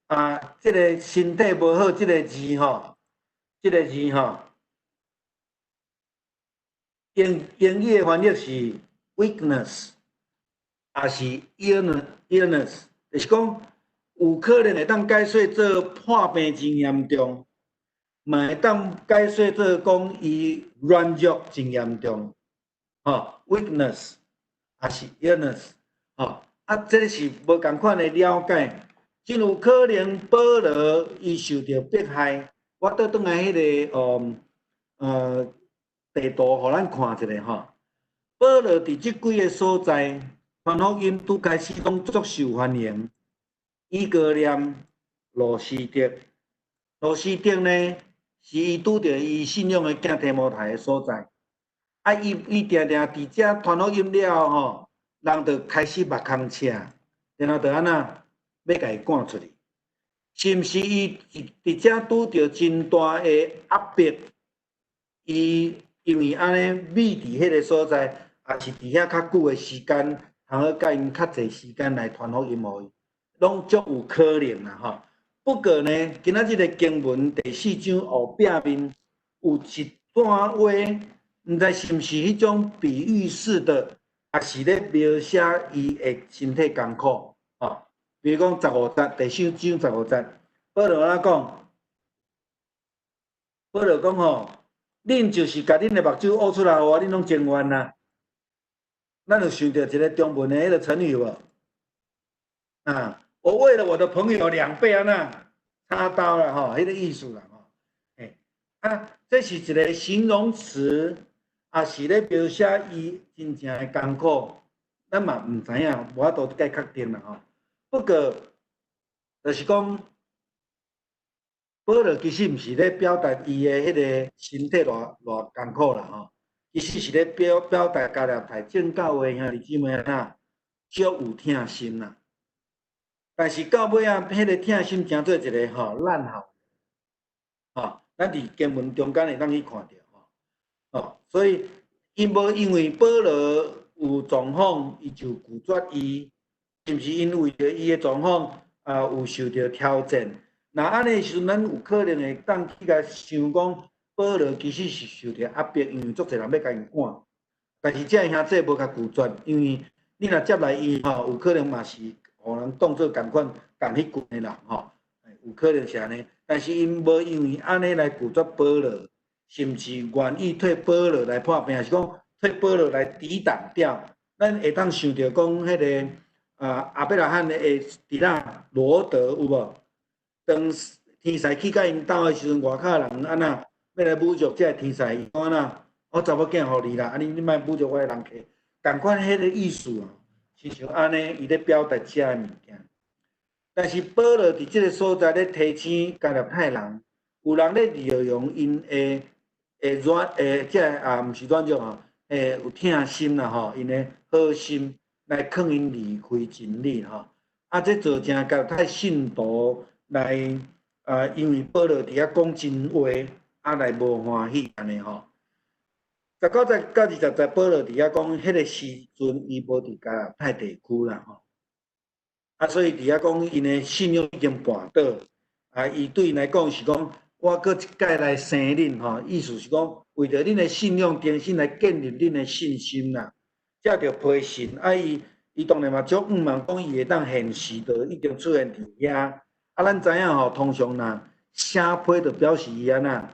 啊，這个身體無好這个字吼，這个字吼，英語的翻譯是 weakness，抑是 illness，就是講有可能會當解說做破病真嚴重，嘛會當解說做講伊軟弱真嚴重，吼，weakness，抑是 illness，吼，啊，這个是無仝款的了解，真有可能保羅伊受著迫害。我倒轉來彼个地圖，予咱看一下吼。保羅佇這幾个所在傳福音，拄開始攏足受歡迎。以哥念、路司得，路司得呢，是伊拄著伊信仰的囝提摩太的所在。啊，伊定定佇遮傳福音了後吼，人就開始目空赤，然後就按怎欲共伊趕出去。是毋是伊佇遮拄著真大的壓迫？伊因為按呢覕佇彼个所在，抑是佇遐較久的時間，通好佮𪜶較濟時間來傳福音予伊，攏足有可能啦吼。不過呢，今仔日的經文第四章後壁面有一段話，毋知是毋是彼種比喻式的，抑是咧描寫伊的身體艱苦吼。比如講十五節，第四章十五節，保羅按怎講？保羅講吼，恁就是共恁的目睭挖出來，予我，恁攏情願啊。咱有想著一个中文的彼个成語無？啊，我為了我的朋友兩臂按怎插刀啦吼，彼个意思啦吼。欸，啊，這是一个形容詞，抑是咧描寫伊真正的艱苦，咱嘛毋知影，無法度共確定啦吼。不過，就是講，保羅其實毋是咧表達伊的彼个身體偌偌艱苦啦吼，其實是咧表達加拉太眾教會兄弟姊妹啊，足有疼心啦。但是到尾仔，彼个疼心成做一个吼爛好，吼，咱佇經文中間會當去看著吼，哦，所以𪜶無因為保羅有狀況，伊就拒絕伊，是毋是因為著伊的狀況啊有受著挑戰？若按呢時陣，咱有可能會當去共想講，保羅其實是受著壓迫，因為足濟人欲共𪜶趕。但是這个兄弟無共拒絕，因為你若接來伊吼，有可能嘛是予人當做仝款仝彼群的人吼，有可能是按呢。但是𪜶無因為按呢來拒絕保羅，甚至願意替保羅來破病，是講替保羅來抵擋掉咱會當想著講，彼个啊亞伯拉罕的弟仔羅得有無？當天使去佮𪜶鬥的時陣，外口人按怎欲來侮辱這个天使？伊講按怎？我查某囝予你啦，啊你你莫侮辱我的人客。仝款彼个意思啊，親像按呢，伊咧表達這个物件。但是保羅佇這个所在咧提醒加勒泰人，有人咧利用𪜶的的軟的這个啊，毋是軟弱吼，有疼心啦吼，𪜶的好心來勸𪜶離開真理吼。啊，這造成加勒泰信徒來啊，因為保羅佇遐講真話，啊來無歡喜按呢吼。19節到20節，保羅佇遐講，彼个時陣伊無佇加勒泰地區啦吼。啊，所以佇遐講，𪜶的信仰已經跋倒。啊，伊對𪜶來講是講，我閣一擺來生恁吼，意思是講，為著恁的信仰，重新來建立恁的信心啦。才著批信。啊，伊伊當然嘛足向望講，伊會當現時就已經出現佇遐。啊，咱知影吼，通常若寫批就表示伊按怎？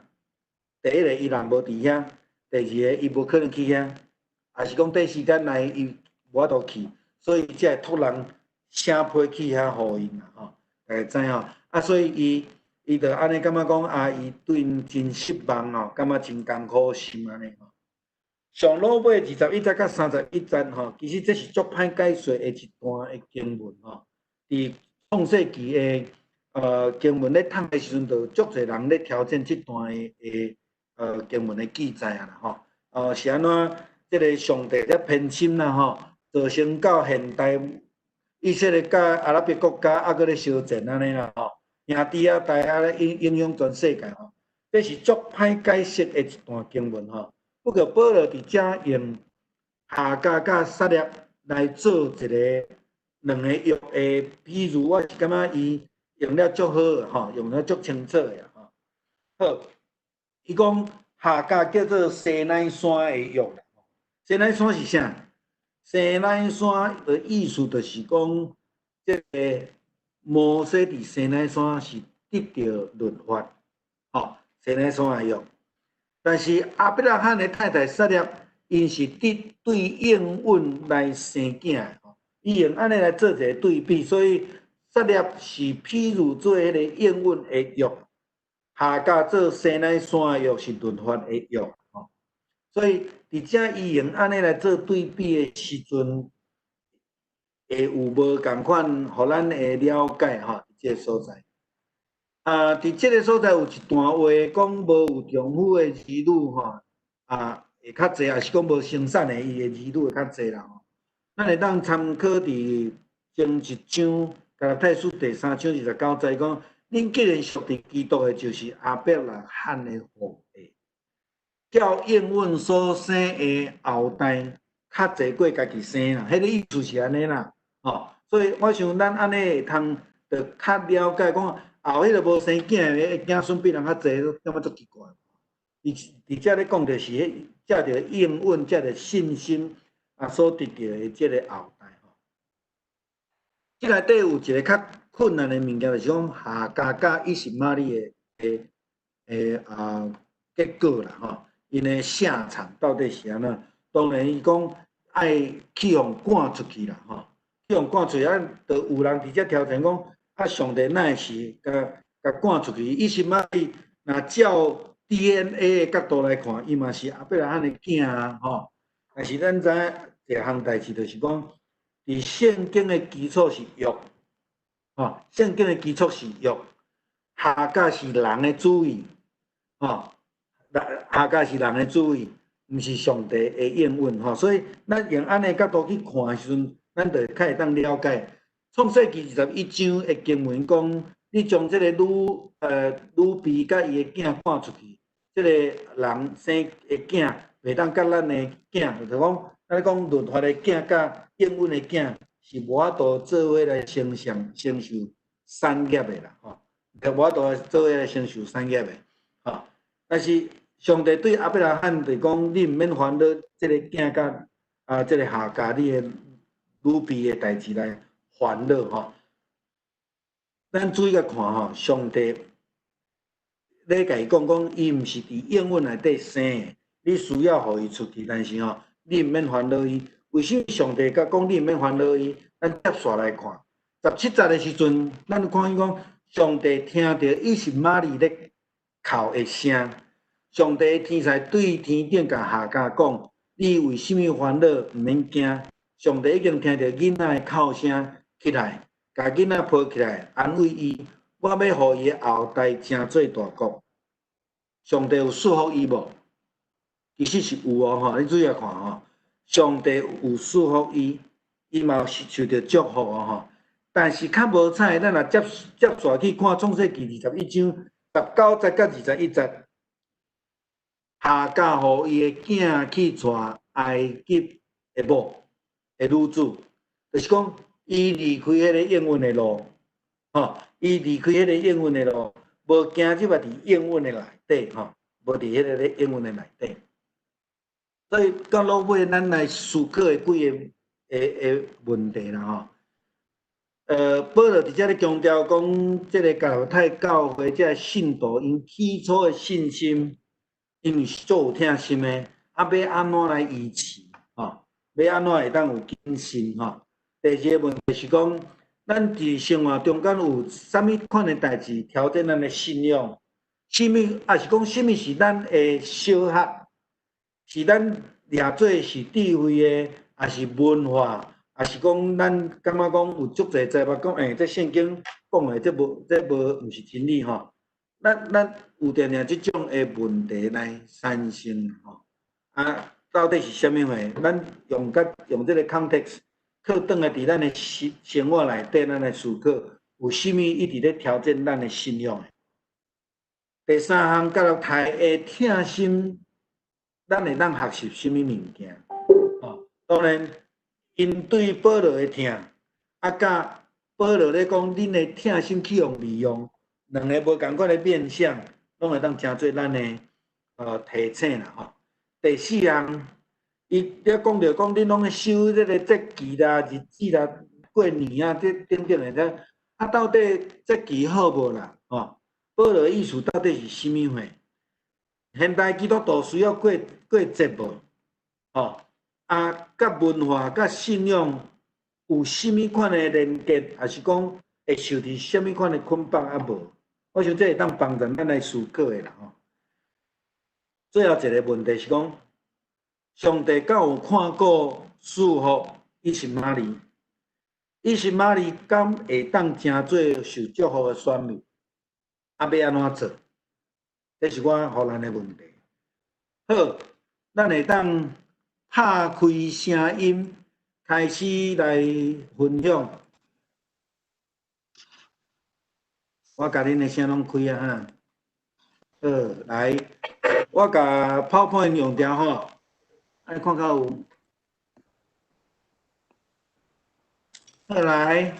第一个，伊人無佇遐；第二个，伊無可能去遐，抑是講短時間內伊無法度去，所以才會託人寫批去遐予𪜶啦吼。大家知影。啊，所以伊伊就按呢感覺講啊，伊對𪜶真失望吼，感覺真艱苦心按呢吼。上落尾21節到31節吼，其實這是足歹解說的一段的經文吼。佇創世記的經文咧讀的時陣，就足濟人咧挑戰這段的的經文的記載啊啦吼。是按怎？這个上帝咧偏心啦吼，造成到現代以色列佮阿拉伯國家猶閣咧相戰按呢啦吼，兄弟仔大家咧影影響全世界吼。這是足歹解釋的一段經文吼。不過保羅佇遮用夏甲佮撒勒來做一个兩个約的比喻，我是感覺伊用了足好的吼，用了足清楚的吼。好，伊講夏甲叫做西乃山的約，西乃山是啥？西乃山的意思就是講，這个摩西佇西乃山是得著律法，吼，西乃山的約。但是亞伯拉罕的太太撒勒，𪜶是得對應允來生囝的，伊用按呢來做一个對比，所以撒勒是譬如做彼个應允的約，夏甲做西乃山的約是律法的約，吼。所以佇遮伊用按呢來做對比的時陣，會有無仝款，予咱會了解吼，這个所在。啊，佇這个所在有一段話講，無有丈夫的兒女吼，啊會較濟，抑是講無生產的伊的兒女會較濟啦吼。咱會當參考佇前一章加拉太書第三章29節講，恁既然屬佇基督的，就是亞伯拉罕的後裔，照應允所生的後代較濟過家己生啦，彼个意思是按呢啦，吼。所以我想咱按呢會通就較了解講。後彼个無生囝的子孫比人較濟，感覺足奇怪。伊佇遮咧講，就是彼藉著應允，藉著信心啊所得著的這个後代吼。這內底有一个較困難的物件，就是講夏甲佮以實瑪利的的的啊結果啦吼。𪜶的下場到底是按怎？當然伊講愛去予趕出去啦吼，去予趕出去啊，就有人佇遮挑戰講。啊！上帝哪會是共共趕出去？以實瑪利若照 DNA 的角度來看，伊嘛是亞伯拉罕的囝啊！吼！但是咱知影一項代誌，就是講，佇聖經的基礎是約，吼！聖經的基礎是約，夏甲是人的主意，吼！夏甲是人的主意，毋是上帝的應允，吼！所以咱用按呢角度去看的時陣，咱就較會當了解。創世記21章的經文講，你將這个女女婢佮伊的囝趕出去，這个人生的囝袂當佮咱的囝，就是講，咱講律法的囝佮應允的囝是無法度做伙來承受承受產業的啦，吼，無法度做伙來承受產業的，吼。但是上帝對亞伯拉罕就講，你毋免煩惱這个囝佮啊這个夏甲你的女婢的代誌來煩惱吼，咱注意共看吼，上帝咧共伊講講，伊毋是佇應允內底生的，你需要予伊出去，但是吼，你毋免煩惱伊，为啥物上帝共讲你毋免烦恼伊？咱接续来看，17节的时阵，咱看伊讲，上帝听著以实玛利咧哭的声，上帝天使对天顶共夏甲讲：你为啥物烦恼？毋免惊，上帝已经听著囡仔的哭声，起来，共囡仔抱起来，安慰伊。我欲予伊的后代成做大国。上帝有赐福伊无？其实是有哦，吼！你注意来看吼，上帝有赐福伊，伊嘛是受著祝福哦，吼。但是较无彩，咱若接接续去看创世记21章19节佮21节，夏甲予伊的囝去娶埃及的某的女子，就是讲伊离开彼个应允的路，吼，伊离开彼个应允的路，无行入来伫应允的内底，吼，无伫彼个咧应允的内底。所以到落尾，咱来思考的几个的的问题啦，吼。保罗伫遮咧强调讲，这个加拉太教会这个信徒，𪜶起初的信心，𪜶是足有疼心的，啊，欲按怎来维持？吼，欲按怎会当有谨慎？吼。第二个问题是讲，咱伫生活中间有啥物款的代志挑战咱的信仰？啥物，抑是讲啥物是咱的小学？是咱掠做是智慧的，抑是文化，抑是讲咱感觉讲有足济知捌讲，欸，这圣经讲的这无这无毋是真理吼。咱有定定这种的问题来产生吼。啊，到底是啥物货？咱用佮用这个 context，靠转来伫咱的生生活内底，咱来思考，有啥物一直咧挑战咱的信仰的。第三项，加拉太的疼心。咱会当学习啥物物件？吼，当然，𪜶对保罗的疼，啊，佮保罗咧讲，恁的疼心去予利用，两个无仝款的面向，拢会当成做咱的提醒啦吼。第四项，伊咧讲著讲，恁拢咧守这个节期啦、日子啦、过年啊，这等等的，这啊，到底节期好无啦？吼，保罗的意思到底是啥物货？现代基督徒需要过过节无？吼，啊，佮文化、佮信仰有啥物款的连结，抑是讲会受伫啥物款的捆绑啊无？我想这会当帮助咱来思考的啦吼。最后一个问题是讲，上帝敢有看顾赐福以实玛利？以实玛利敢会当成做受祝福的选民？啊，欲按怎做？这是我予咱的问题。好，咱会当拍开声音，开始来分享。我共恁的声拢开啊哈。好，来，我共 PowerPoint 用掉吼，按呢看较有。好来。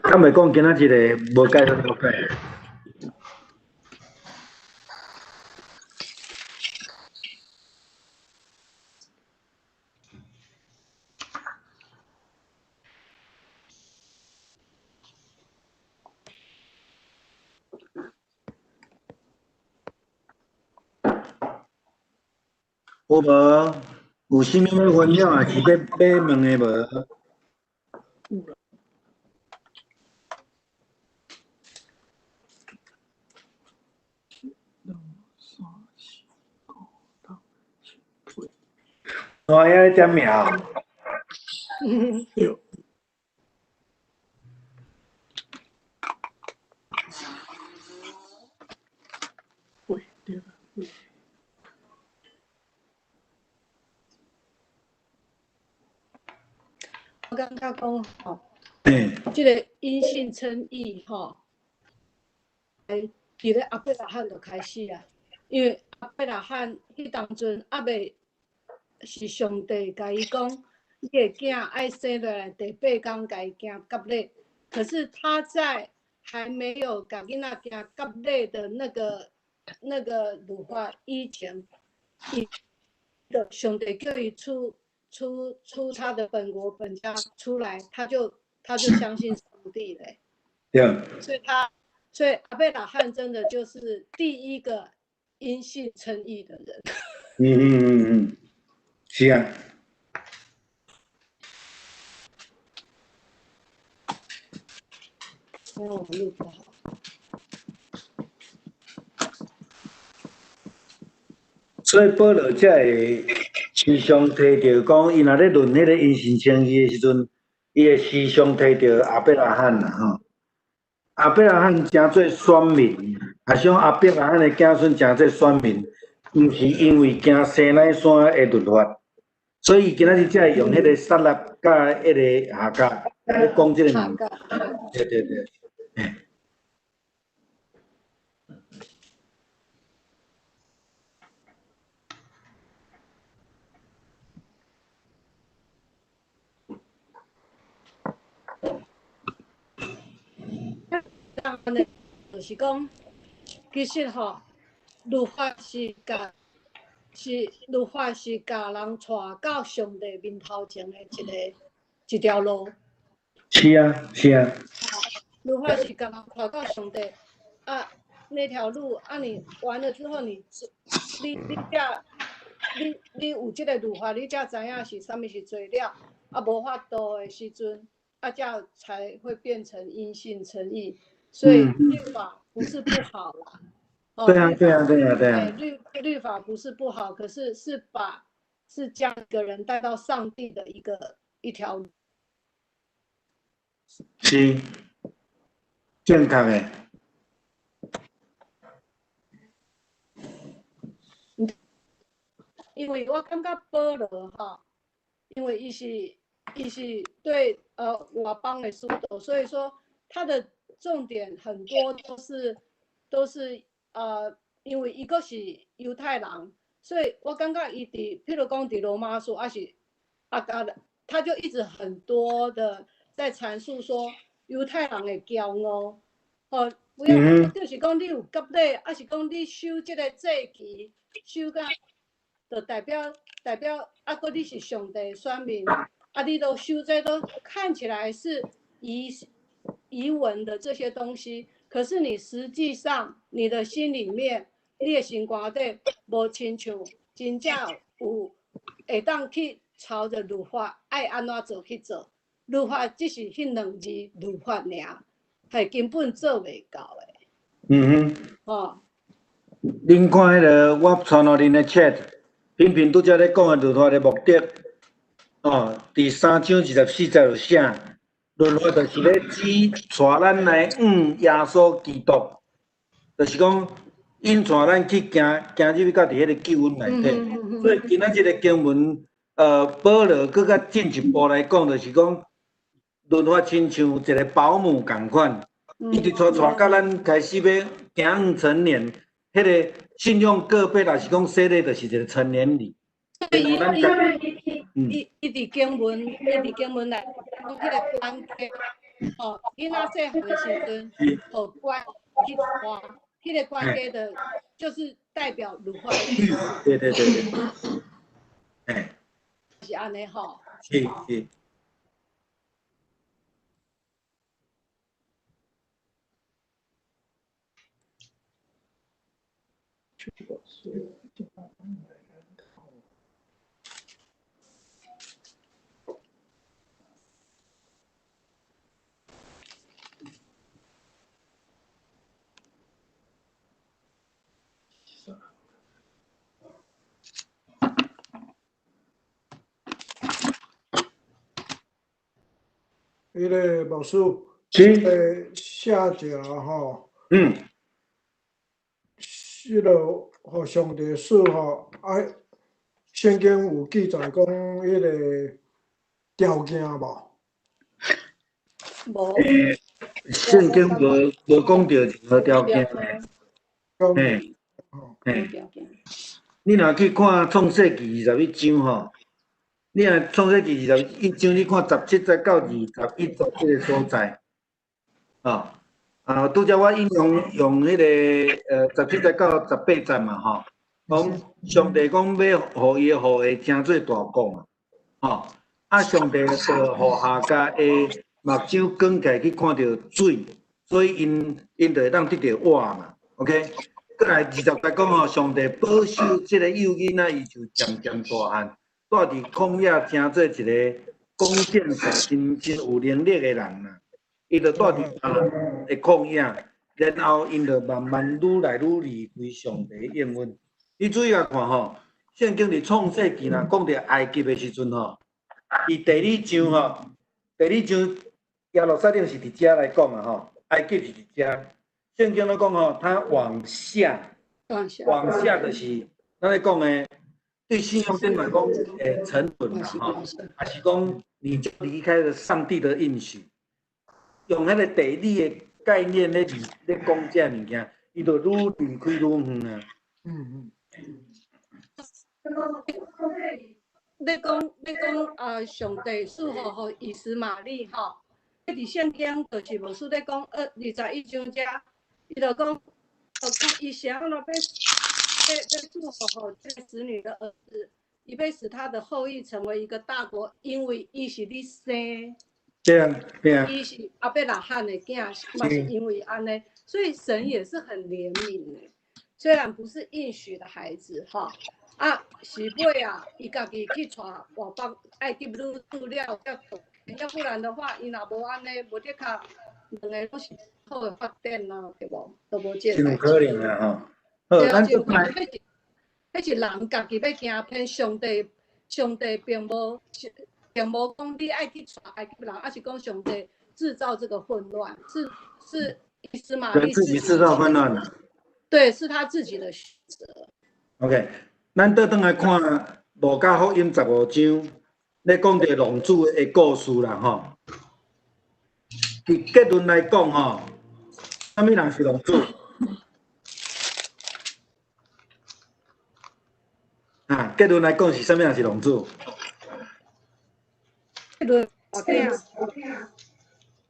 敢袂讲今仔日个无解无解。有无？有啥物欲分享，抑是欲问的无？我遐咧点名。对。喂，对。我感觉讲吼，这个因信称义吼，伫咧亚伯拉罕就开始啊，因为亚伯拉罕彼当阵犹未是上帝共伊讲，你的囝爱生落来第八工共伊行割礼，可是他在还没有共囡仔行割礼的那个律法以前，伊的上帝叫伊出他的本國本家出來，他就相信上帝嘞。對。所以亞伯拉罕真的就是第一個因信稱義的人。是啊。因為我們錄不好。所以保羅才會時常提著講，伊若咧論彼個因信稱義的時陣，伊會時常提著亞伯拉罕啦吼。亞伯拉罕成做選民，也是講亞伯拉罕的子孫成做選民，毋是因為行西奈山的律法，所以今仔日才會用彼個撒拉佮彼個夏甲咧講這個物。對對對。就是講，其實吼，律法是共人帶到上帝面頭前的一條路。是啊，是啊。律法是共人帶到上帝啊，那條路啊，你完了之後你，你你才你你有這個律法，你才知影是啥物是罪了，啊，無法度的時陣，啊，這才會變成因信稱義。所以律法不是不好啦，對啊對啊對啊對啊。律法不是不好，可是是將一個人帶到上帝的一條路。是，正確的。因為我感覺保羅哈，因為伊是對外邦的使徒，所以說他的重點很多都是因為伊閣是猶太人，所以我感覺伊佇，譬如講佇羅馬書，還是啊，他就一直很多的在闡述說猶太人的驕傲，哦，不要，就是講你有割禮，還是講你守這個節期，守甲，就代表啊，閣你是上帝選民，啊，你都守這都看起來是儀文的這些東西，可是你實際上你的心裡面，你的心肝底無親像真正有會當去朝著律法愛按怎做去做，律法只是彼兩字律法爾，係根本做袂到的。嗯哼。哦。恁看彼個我傳予恁的 chat，品品拄才咧講的律法的目的，哦，佇3章24節有寫。律法就是咧指帶咱來向耶穌基督，就是講引帶咱去行入去到佇彼個救恩內底。所以今仔這個經文，保羅閣較進一步來講，就是講律法親像一個保姆仝款，一直帶到咱開始欲行向成年，彼個信仰告白，若是講洗禮，就是一個成年禮。伊佇經文，伊佇經文內講彼個管家，吼，囡仔細漢的時陣，予管去帶，彼個管家的，就是代表律法。對對對對。欸。是按呢吼。是是。彼个牧师，是，写者吼，彼个予上帝赐吼，啊，圣经有记载讲彼个条件无？无。圣经无讲著任何条件。嘿，嘿。你若去看创世纪21章吼。你若创世纪21章，你看17節到21節這個所在，哦，啊，拄才我引用用彼個17節到18節嘛，吼，講上帝講欲予伊的後裔成做大國嘛，吼，啊，上帝就予夏甲的目睭捲起來去看著水，所以𪜶𪜶就會當得著活嘛，OK。閣來20節講吼，上帝保守這个幼囡仔，伊就漸漸大漢，蹛佇曠野成做一个弓箭手，真真有能力的人啦。伊就蹛佇巴蘭的曠野，然後𪜶就慢慢愈來愈離開上帝應允。你注意來看吼，聖經佇創世記若講著埃及的時陣吼，佇第二章吼，第二章耶路撒冷是佇遮來講啊吼，埃及是佇遮。聖經咧講吼，他往下，往下就是咱咧講的，對信仰頂來講，沉淪啦吼，抑是講你就離開了上帝的應許，用彼個地理的概念咧咧講這物件，伊就愈離開愈遠啊。你講啊，上帝賜福予以實瑪利吼，佇聖經就是牧師咧講21章遮。伊就講，就講伊想要欲欲祝福予這個使女的兒子，伊欲使他的後裔成為一個大國，因為伊是你生，對啊，對啊，伊是亞伯拉罕的囝，嘛是因為按呢，所以神也是很憐憫的，雖然不是應許的孩子，哈，啊，是尾啊，伊家己去娶外邦埃及女子了，要不然的話，伊若無按呢，無的確兩个攏是好的發展啊，對無？都無這個。有可能啊，吼。好，咱就來。彼是人家己欲行騙上帝，上帝並無講你愛去娶埃及人，抑是講上帝製造這個混亂，是以實瑪利自己製造混亂。對，是他自己的選擇。 OK，咱倒轉來看路加福音15章，咧講著浪子的故事啦，吼。佇結論來講，吼，啥物人是浪子？啊，結論來講是啥物人是浪子？大囝，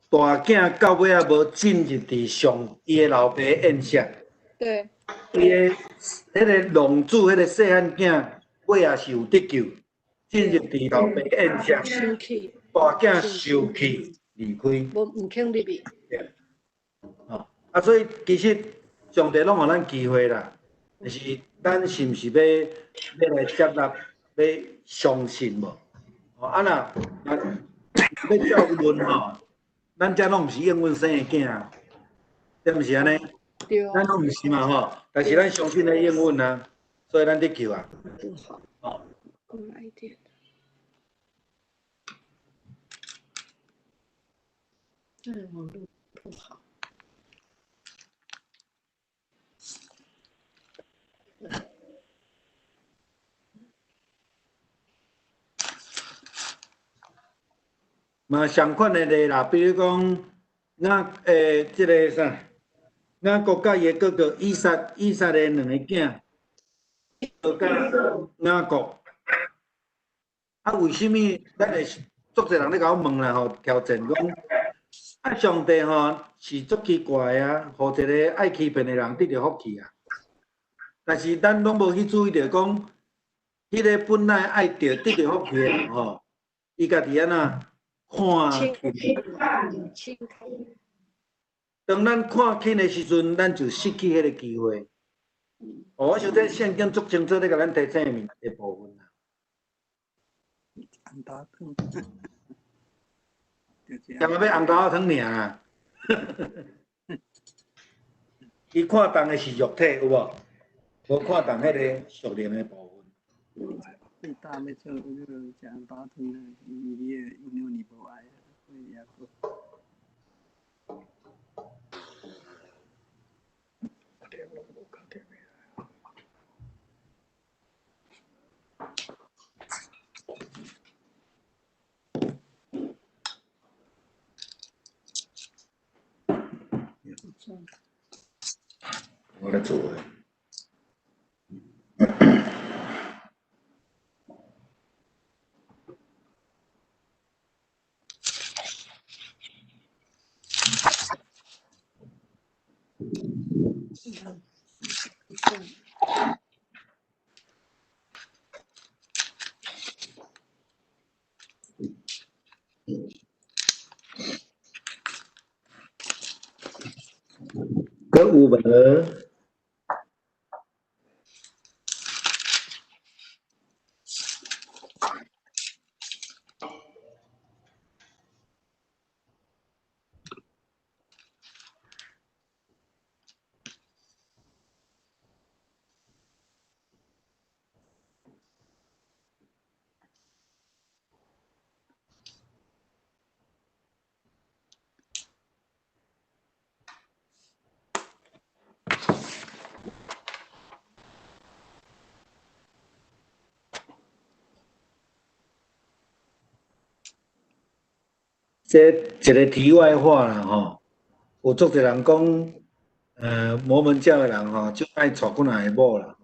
大囝到尾仔無進入佇上伊的老爸宴席。對。伊的彼个浪子，彼个細漢囝，尾仔是有得救，進入佇老爸宴席。生氣。大囝受氣離開。無毋肯入去。對。哦，啊，所以其實上帝攏予咱機會啦，就是咱是毋是欲來接納，欲相信無？哦，啊若欲照問吼，咱遮攏毋是應允生的囝，對毋是按呢？對。咱攏毋是嘛吼，但是咱相信咧應允啊，所以咱得救啊。好。過來一點。網路不好。嘛，相款的例啦，比如講，咱這个啥，雅各佮伊的哥哥以撒，以撒的兩个囝，佮雅各。啊，為啥物咱會足濟人咧共我問啦吼？挑戰講，啊，上帝吼是足奇怪的啊，予一个愛欺騙的人得著福氣啊。但是咱攏無去注意著講，彼个本來愛得著福氣的人吼，伊家己按怎看輕。當咱看輕的時陣，咱就失去彼个機會。哦，我想這聖經足清楚咧，共咱提醒的物的部分啦。紅豆湯，干焦欲紅豆湯爾啊！伊看重的是肉體，有無？無看重彼个屬靈的部分。你早欲做，你食紅豆湯啊，伊你的因為你無愛，所以也。我來做的。閣有無？這一個題外話啦吼，有足濟人講，摩門教的人吼，就愛娶幾若个某啦，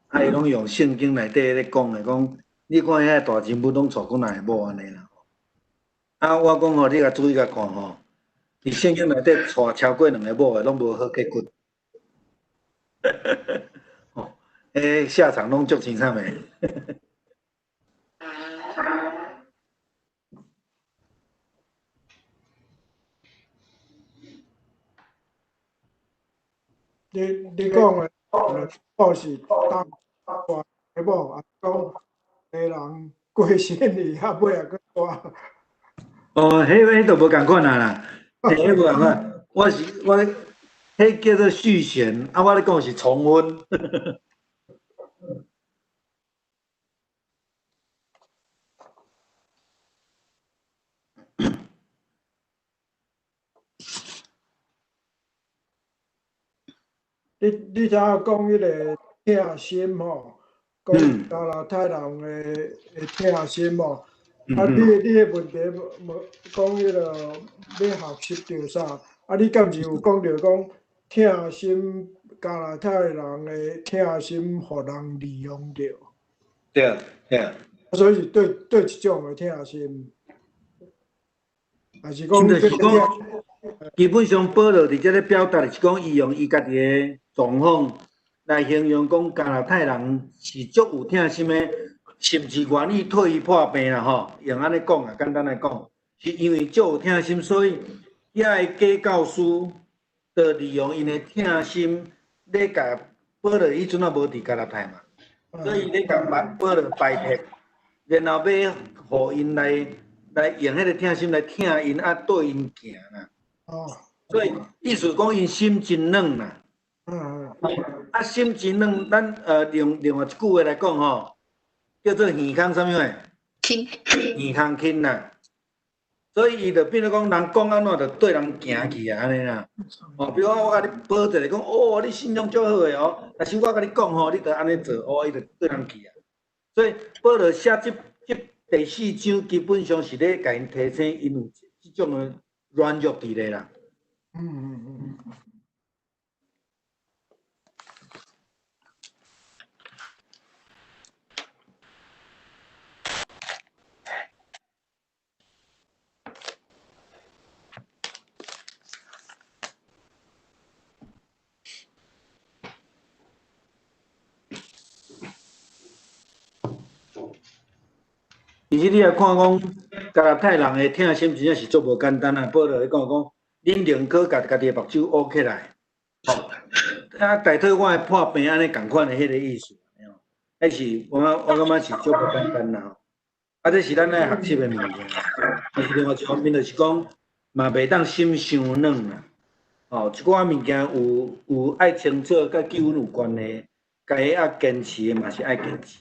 啊，伊攏用聖經內底咧講的，講你看遐大人物攏娶幾若个某按呢啦。啊，我講吼，你共注意共看吼，佇聖經內底娶超過兩个某的，攏無好結果。吼，彼下場攏足凄慘的。你講的某是當娶某，啊講個人過身去，啊尾仔閣娶。哦，彼就無仝款啊啦，彼無仝款。我是我，彼叫做續弦，啊，我咧講是重婚。你頭仔講彼個疼心吼，講加拉太人的疼心吼，啊，你的問題問講彼個欲學習著啥？啊，你敢是有講著講疼心加拉太人的疼心，予人利用著？對對。所以是對一種的疼心，還是講？就是講，基本上保羅佇這咧表達是講，伊用伊家己的狀況來形容講加拉太人是足有疼心的，甚至願意替伊破病啦吼。用按呢講啊，簡單來講，是因為足有疼心，所以遐个假教師就利用𪜶的疼心咧共保羅彼陣仔無佇加拉太嘛，所以咧共保羅拜託，然後欲予𪜶來用彼個疼心來疼𪜶，啊對𪜶行啦。哦，所以意思講𪜶心真軟啦。啊，心真軟，咱用另外一句話來講吼，叫做耳空啥物話？輕。耳空輕啦。所以伊就變做講，人講按怎就對人行去啊，按呢啦。哦，比如講我共你保證講，哦，你信仰足好的哦，但是我共你講吼，你著按呢做，哦，伊就對人去啊。所以保羅寫這第四章，基本上是咧共𪜶提醒，𪜶有這種的軟弱佇咧啦。其實你也看講，加拉太人的疼心真正是足無簡單啊！保羅咧講講，恁寧可共家己的目睭烏起來，吼，啊，代替我的破病按呢仝款的彼个意思，彼是我感覺是足無簡單啦。啊，這是咱愛學習的物件。但是另外一方面就是講，嘛袂當心傷軟啦。哦，一寡物件有愛清楚，佮救恩有關係，該愛堅持的嘛是愛堅持。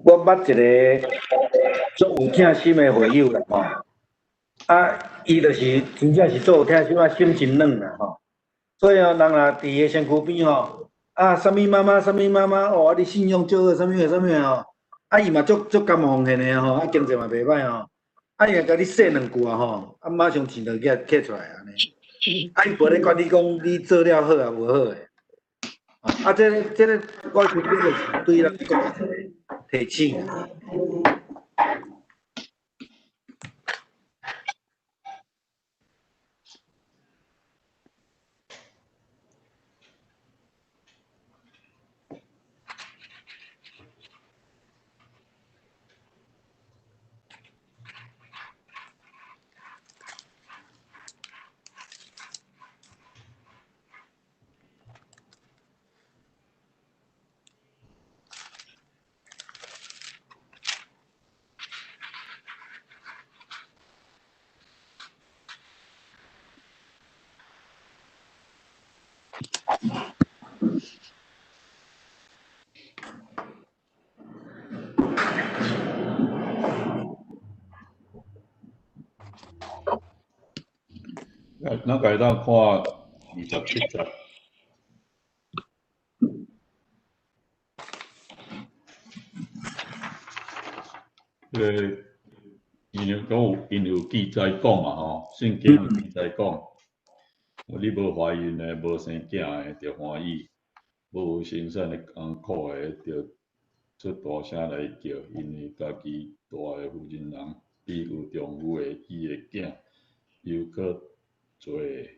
我捌一个足有疼心的會友啦吼，啊，伊就是真正是做有疼心啊，心真軟啦吼。所以哦，人若佇伊身軀邊吼，啊，啥物媽媽，啥物媽媽，哦，啊，你信仰足好，啥物貨，啥物貨吼，啊，伊嘛足足甘奉獻的吼，啊，經濟嘛袂歹吼，啊，伊若共你說兩句啊吼，啊，馬上錢就攑摕出來按呢。啊，伊無咧管你講你做了好啊無好的。啊，這个這个，我覺得就是對咱講一個提醒。咱家當看27節。這个因有講有，因有記載講嘛吼，聖經有記載講，你無懷孕的、無生囝的，著歡喜；無生產的艱苦的，著出大聲來叫，因為家己大的婦人人比有丈夫的伊的囝猶閣濟，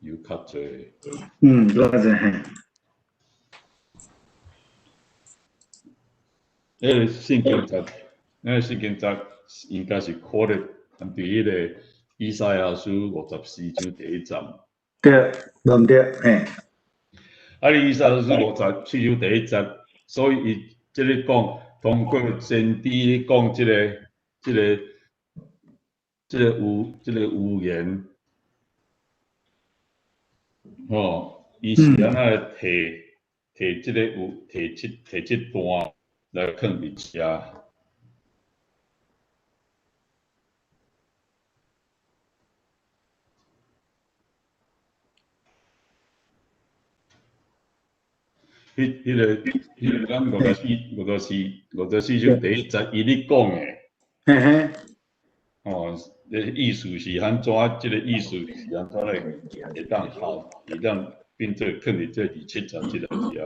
猶較濟。嗯，閣較濟嘿。彼个聖經節，那個聖經節應該是 quote 佇彼个以賽亞書54章第一節。對，無毋對，嘿。啊，你以賽亞書54章第一節，所以伊這个講，通過先知講這个、這个、這个預、這個預言，吼，伊是按怎來提提這個預提這提這段來囥佇遮。彼、彼个、彼个咱54、54、54章第一節，伊咧講的。嘿嘿。哦，這意思是按怎？這个意思是按怎來會當效，會當變做囥佇這27節這個字啊。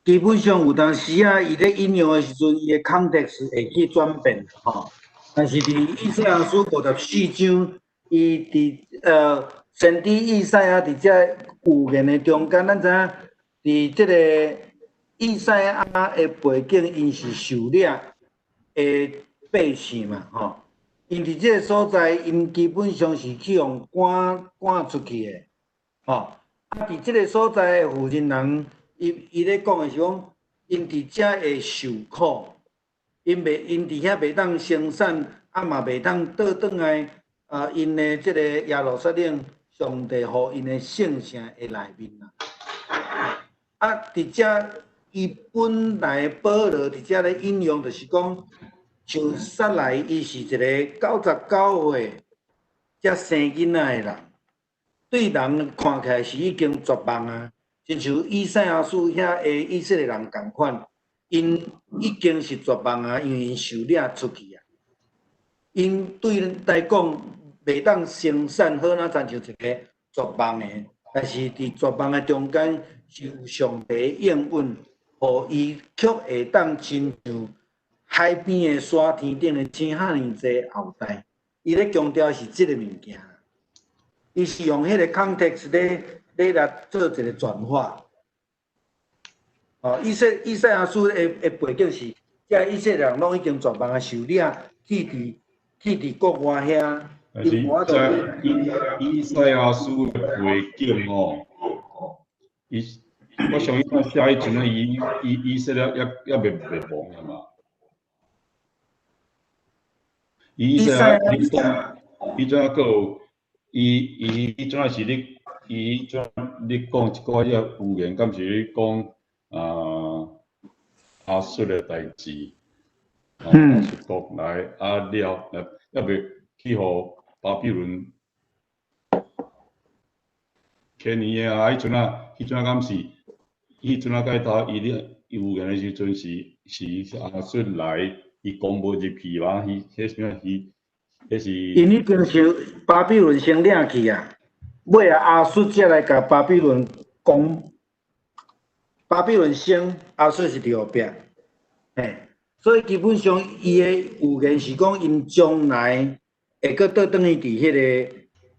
基本上有當時啊，伊咧引用的時陣，伊的 context 會去轉變吼。但是佇以賽亞書54章，伊佇先知以賽亞佇這預言的中間，咱知影佇這个以賽亞的背景，𪜶是受掠的百姓嘛吼。𪜶佇這个所在，𪜶基本上是去予趕趕出去的，吼。啊，佇這个所在的婦人人，伊伊咧講的是講，𪜶佇遮會受苦，𪜶袂，𪜶佇遐袂當生產，啊嘛袂當倒轉來，啊，𪜶的這个耶路撒冷，上帝予𪜶的聖城的內面啦。啊，佇遮伊本來保羅佇遮咧引用，就是講，像撒來伊是一個99歲才生囡仔的人，對人看起來是已經絕望啊。親像以賽亞書遐的以色列人仝款，𪜶已經是絕望啊，因為𪜶受掠出去啊。𪜶對來講袂當生產，好若親像一個絕望的，但是佇絕望的中間是有上帝應允，予伊卻會當親像海邊的沙，天頂的星，遐爾濟後代。伊咧強調是這个物件，伊是用彼個 context 咧咧來做一個轉化。哦，以賽以賽亞書的的背景是，這以色列人攏已經絕望啊，受掠去佇去佇國外遐。但是這以以賽亞書的背景哦，伊我相信寫彼陣啊，伊伊以色列猶猶未滅亡啊嘛。以賽亞，伊講，伊怎閣有？伊伊彼陣是咧，伊彼陣咧講一寡遐預言，敢是咧講啊亚述的代志，亚述国来啊了，犹未去予巴比伦牵伊的啊，彼阵啊敢是，彼阵啊盖头伊咧预言的时阵是亚述来，伊攻无入去嘛？彼彼啥物？彼是。𪜶已经受巴比伦先掠去啊，尾仔亚述才来共巴比伦攻。巴比伦先，亚述是伫后壁，嘿，所以基本上伊的预言是讲，𪜶将来会阁倒转去伫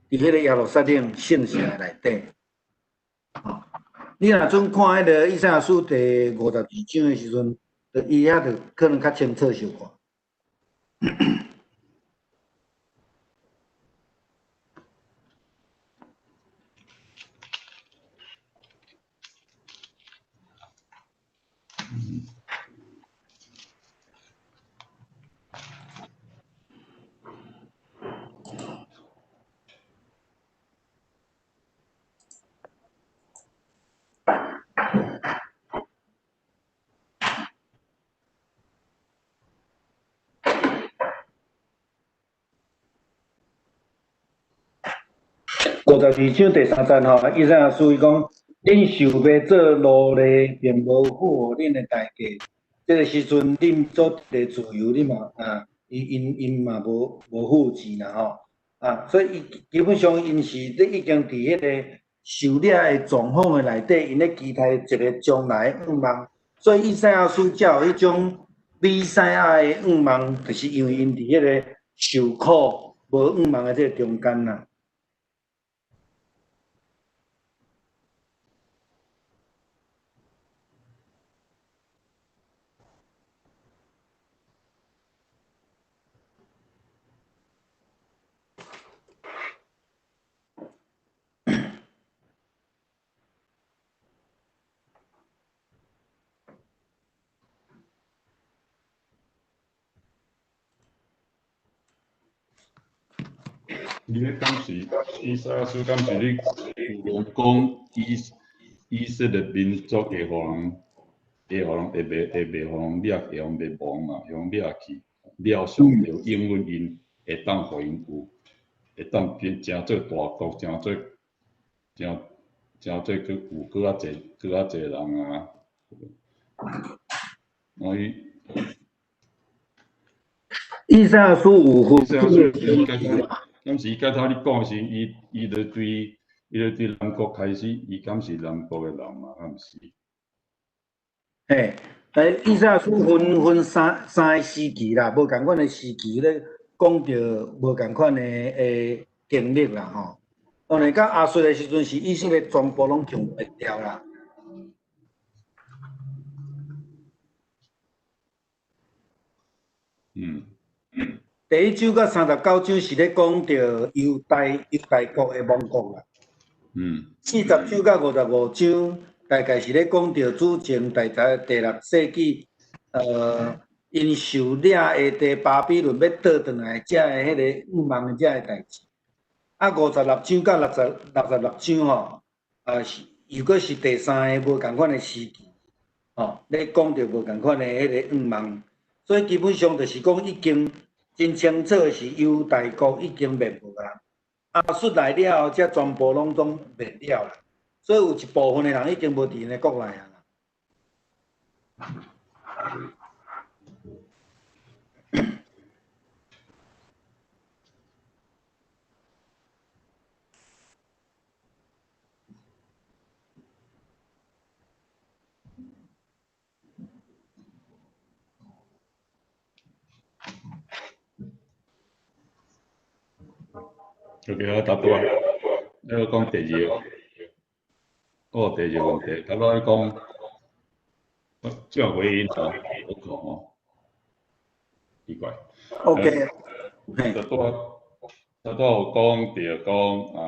彼个耶路撒冷圣城内底。吼，你若准看彼个以赛亚书第52章的时阵，就伊遐就可能较清楚小可。52章第3节吼，以赛亚书伊讲，恁受卖做奴隶，并无付予恁的代价。这个时阵，恁所得的自由，恁嘛啊，𪜶嘛无付钱啦吼。啊，所以伊基本上𪜶是咧已经伫彼个受掠的状况的内底，𪜶咧期待一个将来的愿望。所以以赛亚书才有彼种弥赛亚的愿望，就是因为𪜶伫彼个受苦无愿望的这个中间啦。你咧讲是以赛亚书，敢是你有讲以色列民族会予人，会予人会袂会袂予人掠，会予人灭亡嘛？予人掠去了，上帝应允𪜶会当予𪜶有，会当变成做大国，成做成成做阁有阁较济阁较济人啊！我伊以赛亚书有分。敢是伊开头你讲的时，伊就对南国开始，伊敢是南国的人嘛？敢是？嘿，以赛亚书分三个时期啦，无仝款的时期咧讲著无仝款的经历啦吼。当然，到亚述的时阵，是以色列全部拢强灭掉啦。第一章到39章是咧讲著犹大国的亡国啦。40章到55章大概是咧讲著主前大概第6世纪，𪜶受掠的伫巴比伦欲倒转来，遮的彼个愿望的遮个代志。啊，56章到66章吼，是又阁是第三个无仝款的时期，吼，咧讲著无仝款的彼个愿望。所以基本上就是讲已经真清楚是犹大国已经灭无啊，亚述来了后，才全部拢总灭了啦。所以有一部分的人已经无伫𪜶的国内啊。就给他答对。你讲第二个，哦，第二个问题，头拄仔讲，这回应哦，无讲哦，奇怪。 OK。头拄有讲著讲啊，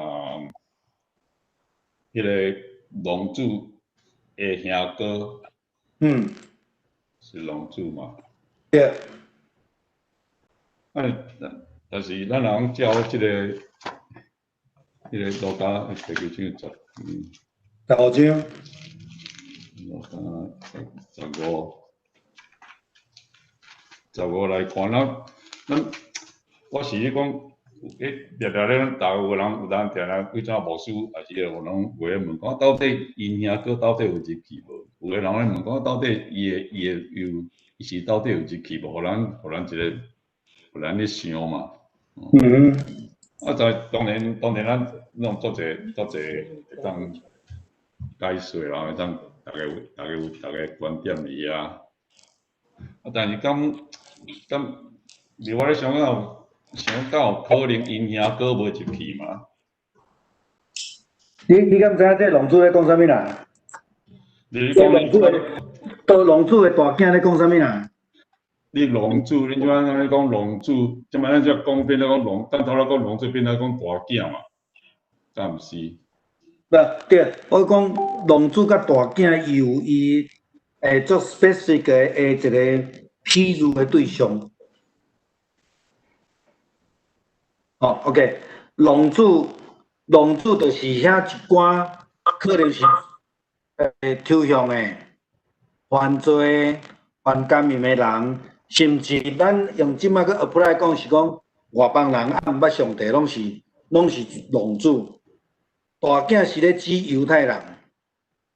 彼个龙子的兄哥，是龙子嘛？对。啊，但是咱人照这个。彼个路加第几章？十五章。路加15。15來看，咱我是咧講，彼定定咧，逐有人有當聽人，幾陣牧師，抑是有人有咧問講，到底𪜶兄哥到底有入去無？有个人咧問講，到底伊的伊的有，伊是到底有入去無？予咱一个，予咱咧想嘛。啊，在當然咱攏做者做者會當解說啦，會當逐家有逐家觀點佇遐。啊，但是敢，另外咧想到想敢有可能𪜶兄閣無入去嘛？你敢知影這浪子咧講啥物啦？你講浪子的，都浪子的大囝咧講啥物啦？你浪子，恁這擺咧講浪子，這擺咱這講變做講浪，等頭咧講浪子變做講大囝嘛？敢毋是？無對，我講浪子佮大囝伊有伊做 specific 的一個譬喻的對象。哦，OK，浪子，浪子就是遐一寡可能是抽象的、犯罪的、犯姦淫的人，甚至咱用這擺去 apply 講是講外邦人啊，毋捌上帝，攏是浪子。大囝是咧指猶太人，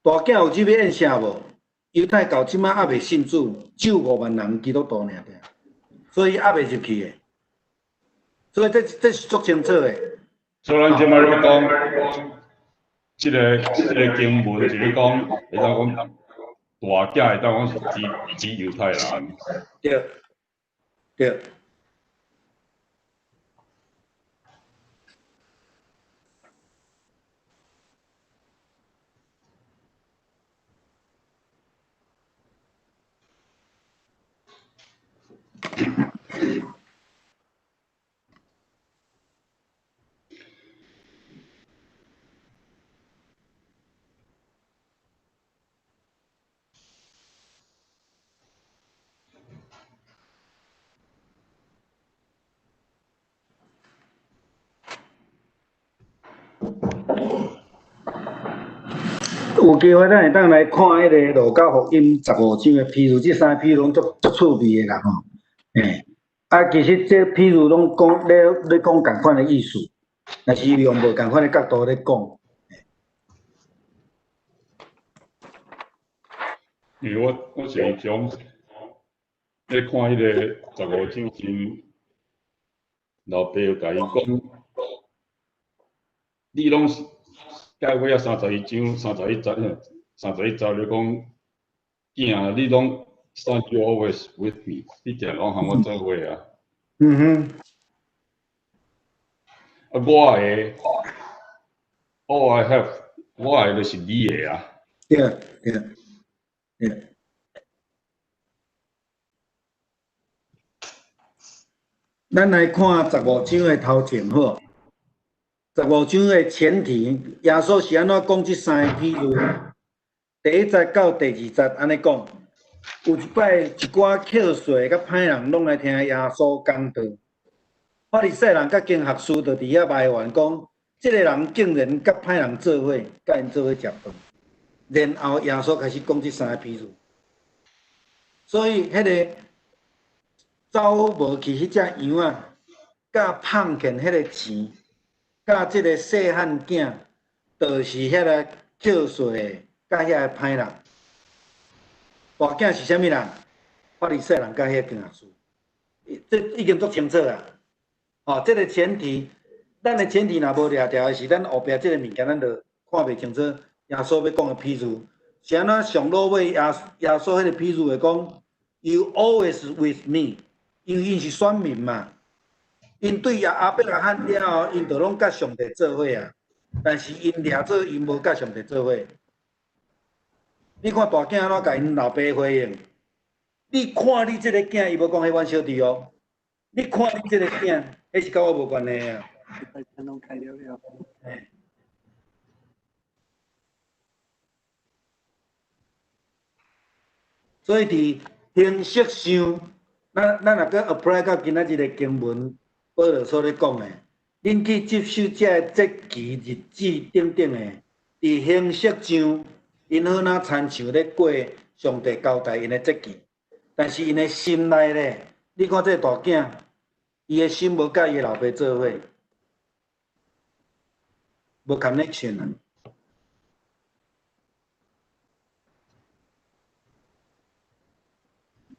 大囝有入去宴席無？猶太到這擺猶未信主，只有5萬人基督徒爾爾，所以猶未入去的。所以這是足清楚的。所以咱這擺咧講，這個經文就是講，會當講大囝會當講是指猶太人。對，對。有機會，咱會當來看彼個路加福音15章的譬喻，這三个譬喻攏足趣味的啦吼。啊，其實這譬喻攏講咧講仝款的意思，但是用無仝款的角度咧講。因為我是從咧看彼個15章時，老爸有共伊講，你攏是。到尾仔31章31節，31節咧講，囝你攏 Son you always with me，你定攏和我做伙啊。啊，我的，all I have，我的就是你的啊。對。咱來看15章的頭前好。15章的前提，耶穌是按怎講這三个譬喻？第一節到第二節按呢講，有一擺一寡扣稅佮歹人攏來聽耶穌講道，法利賽人佮經學士就佇遐埋怨講，這個人竟然佮歹人做伙，佮𪜶做伙食飯。然後耶穌開始講這三个譬喻，所以彼個走無去彼隻羊仔，佮碰見彼個錢。佮這個細漢囝，就是遐個扣稅的，佮遐個歹人。大囝是啥物人？法利賽人佮遐個經學士，這已經足清楚啦。哦，這個前提，咱的前提若無掠著的是，咱後壁這個物件，咱就看袂清楚。耶穌欲講的譬喻，是按怎上落尾耶穌彼個譬喻會講，You always with me，因為𪜶是選民嘛。𪜶對亞伯拉罕了後，𪜶就攏佮上帝做伙啊。但是𪜶掠做，𪜶無佮上帝做伙。你看大囝按怎共𪜶老爸回應？你看你這個囝，伊無講彼阮小弟哦。你看你這個囝，彼是佮我無關係啊。所以佇形式上，咱若閣 apply 到今仔日的經文。保羅所咧講的，恁去接受這個節期日子等等的，佇形式上，𪜶好若親像咧過上帝交代𪜶的節期，但是𪜶的心內咧，你看這个大囝，伊的心無佮伊的老爸做伙，無 connection 啊。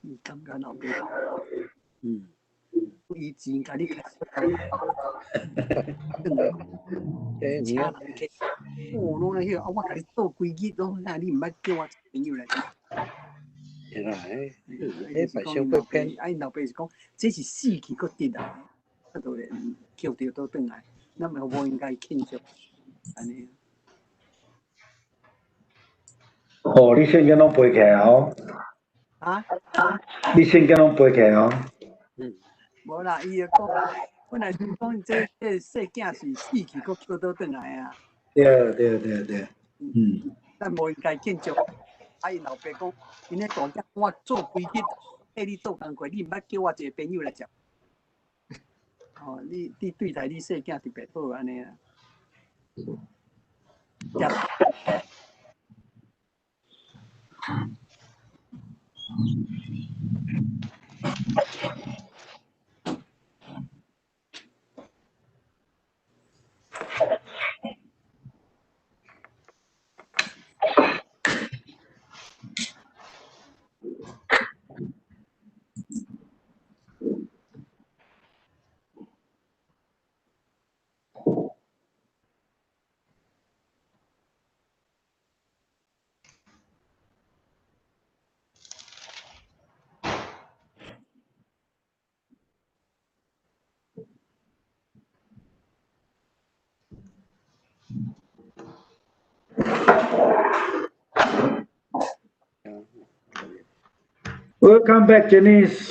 伊感覺老爸，伊錢共你開，欸，請人客，哦，攏咧彼個，啊，我共你做規日攏，那你毋捌叫我朋友來食。會啦，彼白小過偏。啊，𪜶老爸是講，這是死去閣得來，啊，就咧抾著倒轉來，咱嘛無應該慶祝，按呢。哦，你聖經攏背起來哦？啊？你聖經攏背起來哦？無啦，伊就講，本來是講這細囝是死去閣抾倒轉來啊。對對對對，嗯。咱無應該慶祝。啊！𪜶老爸講，𪜶咧大囝，我做規日替你做工課，你毋捌叫我一個朋友來食。哦，你對待你細囝特別好按呢啊。 Welcome back, Janice。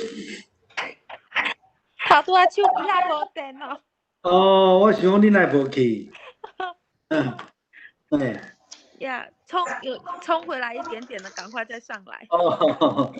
頭拄仔手機仔無電哦。哦，我想講你哪會無去？嗯，對。呀，充有充回來一點點的，趕快再上來。哦。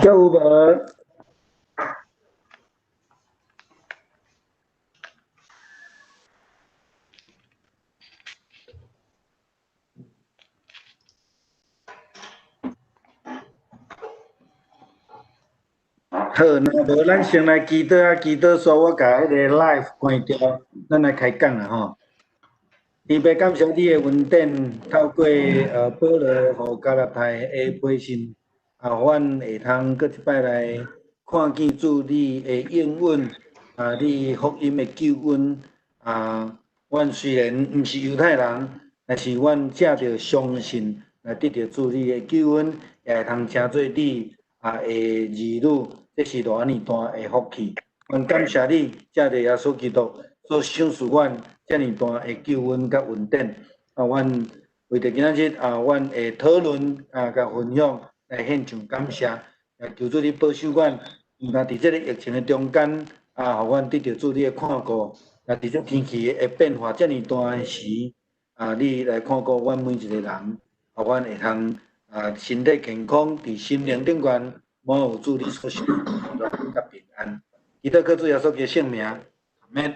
叫有無？好，若無咱先來祈禱啊，祈禱煞我共彼个 live 關掉，咱來開講啦吼。特別感謝你的恩典，透過保羅予加拉太的批信，啊，阮會通閣一擺來看見主你的應允，啊，你福音的救恩，啊，阮雖然毋是猶太人，但是阮藉著相信來得著主你的救恩，也會通成做你的兒女，這是偌爾大的福氣。阮感謝你，藉著耶穌基督所賞賜阮遮爾大的救恩佮恩典。啊，阮為著今仔日啊，阮會討論啊，佮分享來獻上感謝，也求主你保守阮，毋但佇這个疫情的中間啊，予阮得著主你的看顧，也佇這天氣的變化遮爾大的時，啊，你來看顧阮每一個人，予阮會通啊身體健康，佇心靈頂懸滿有主你所賞的喜樂佮平安。祈禱靠主耶穌基督聖名，阿們。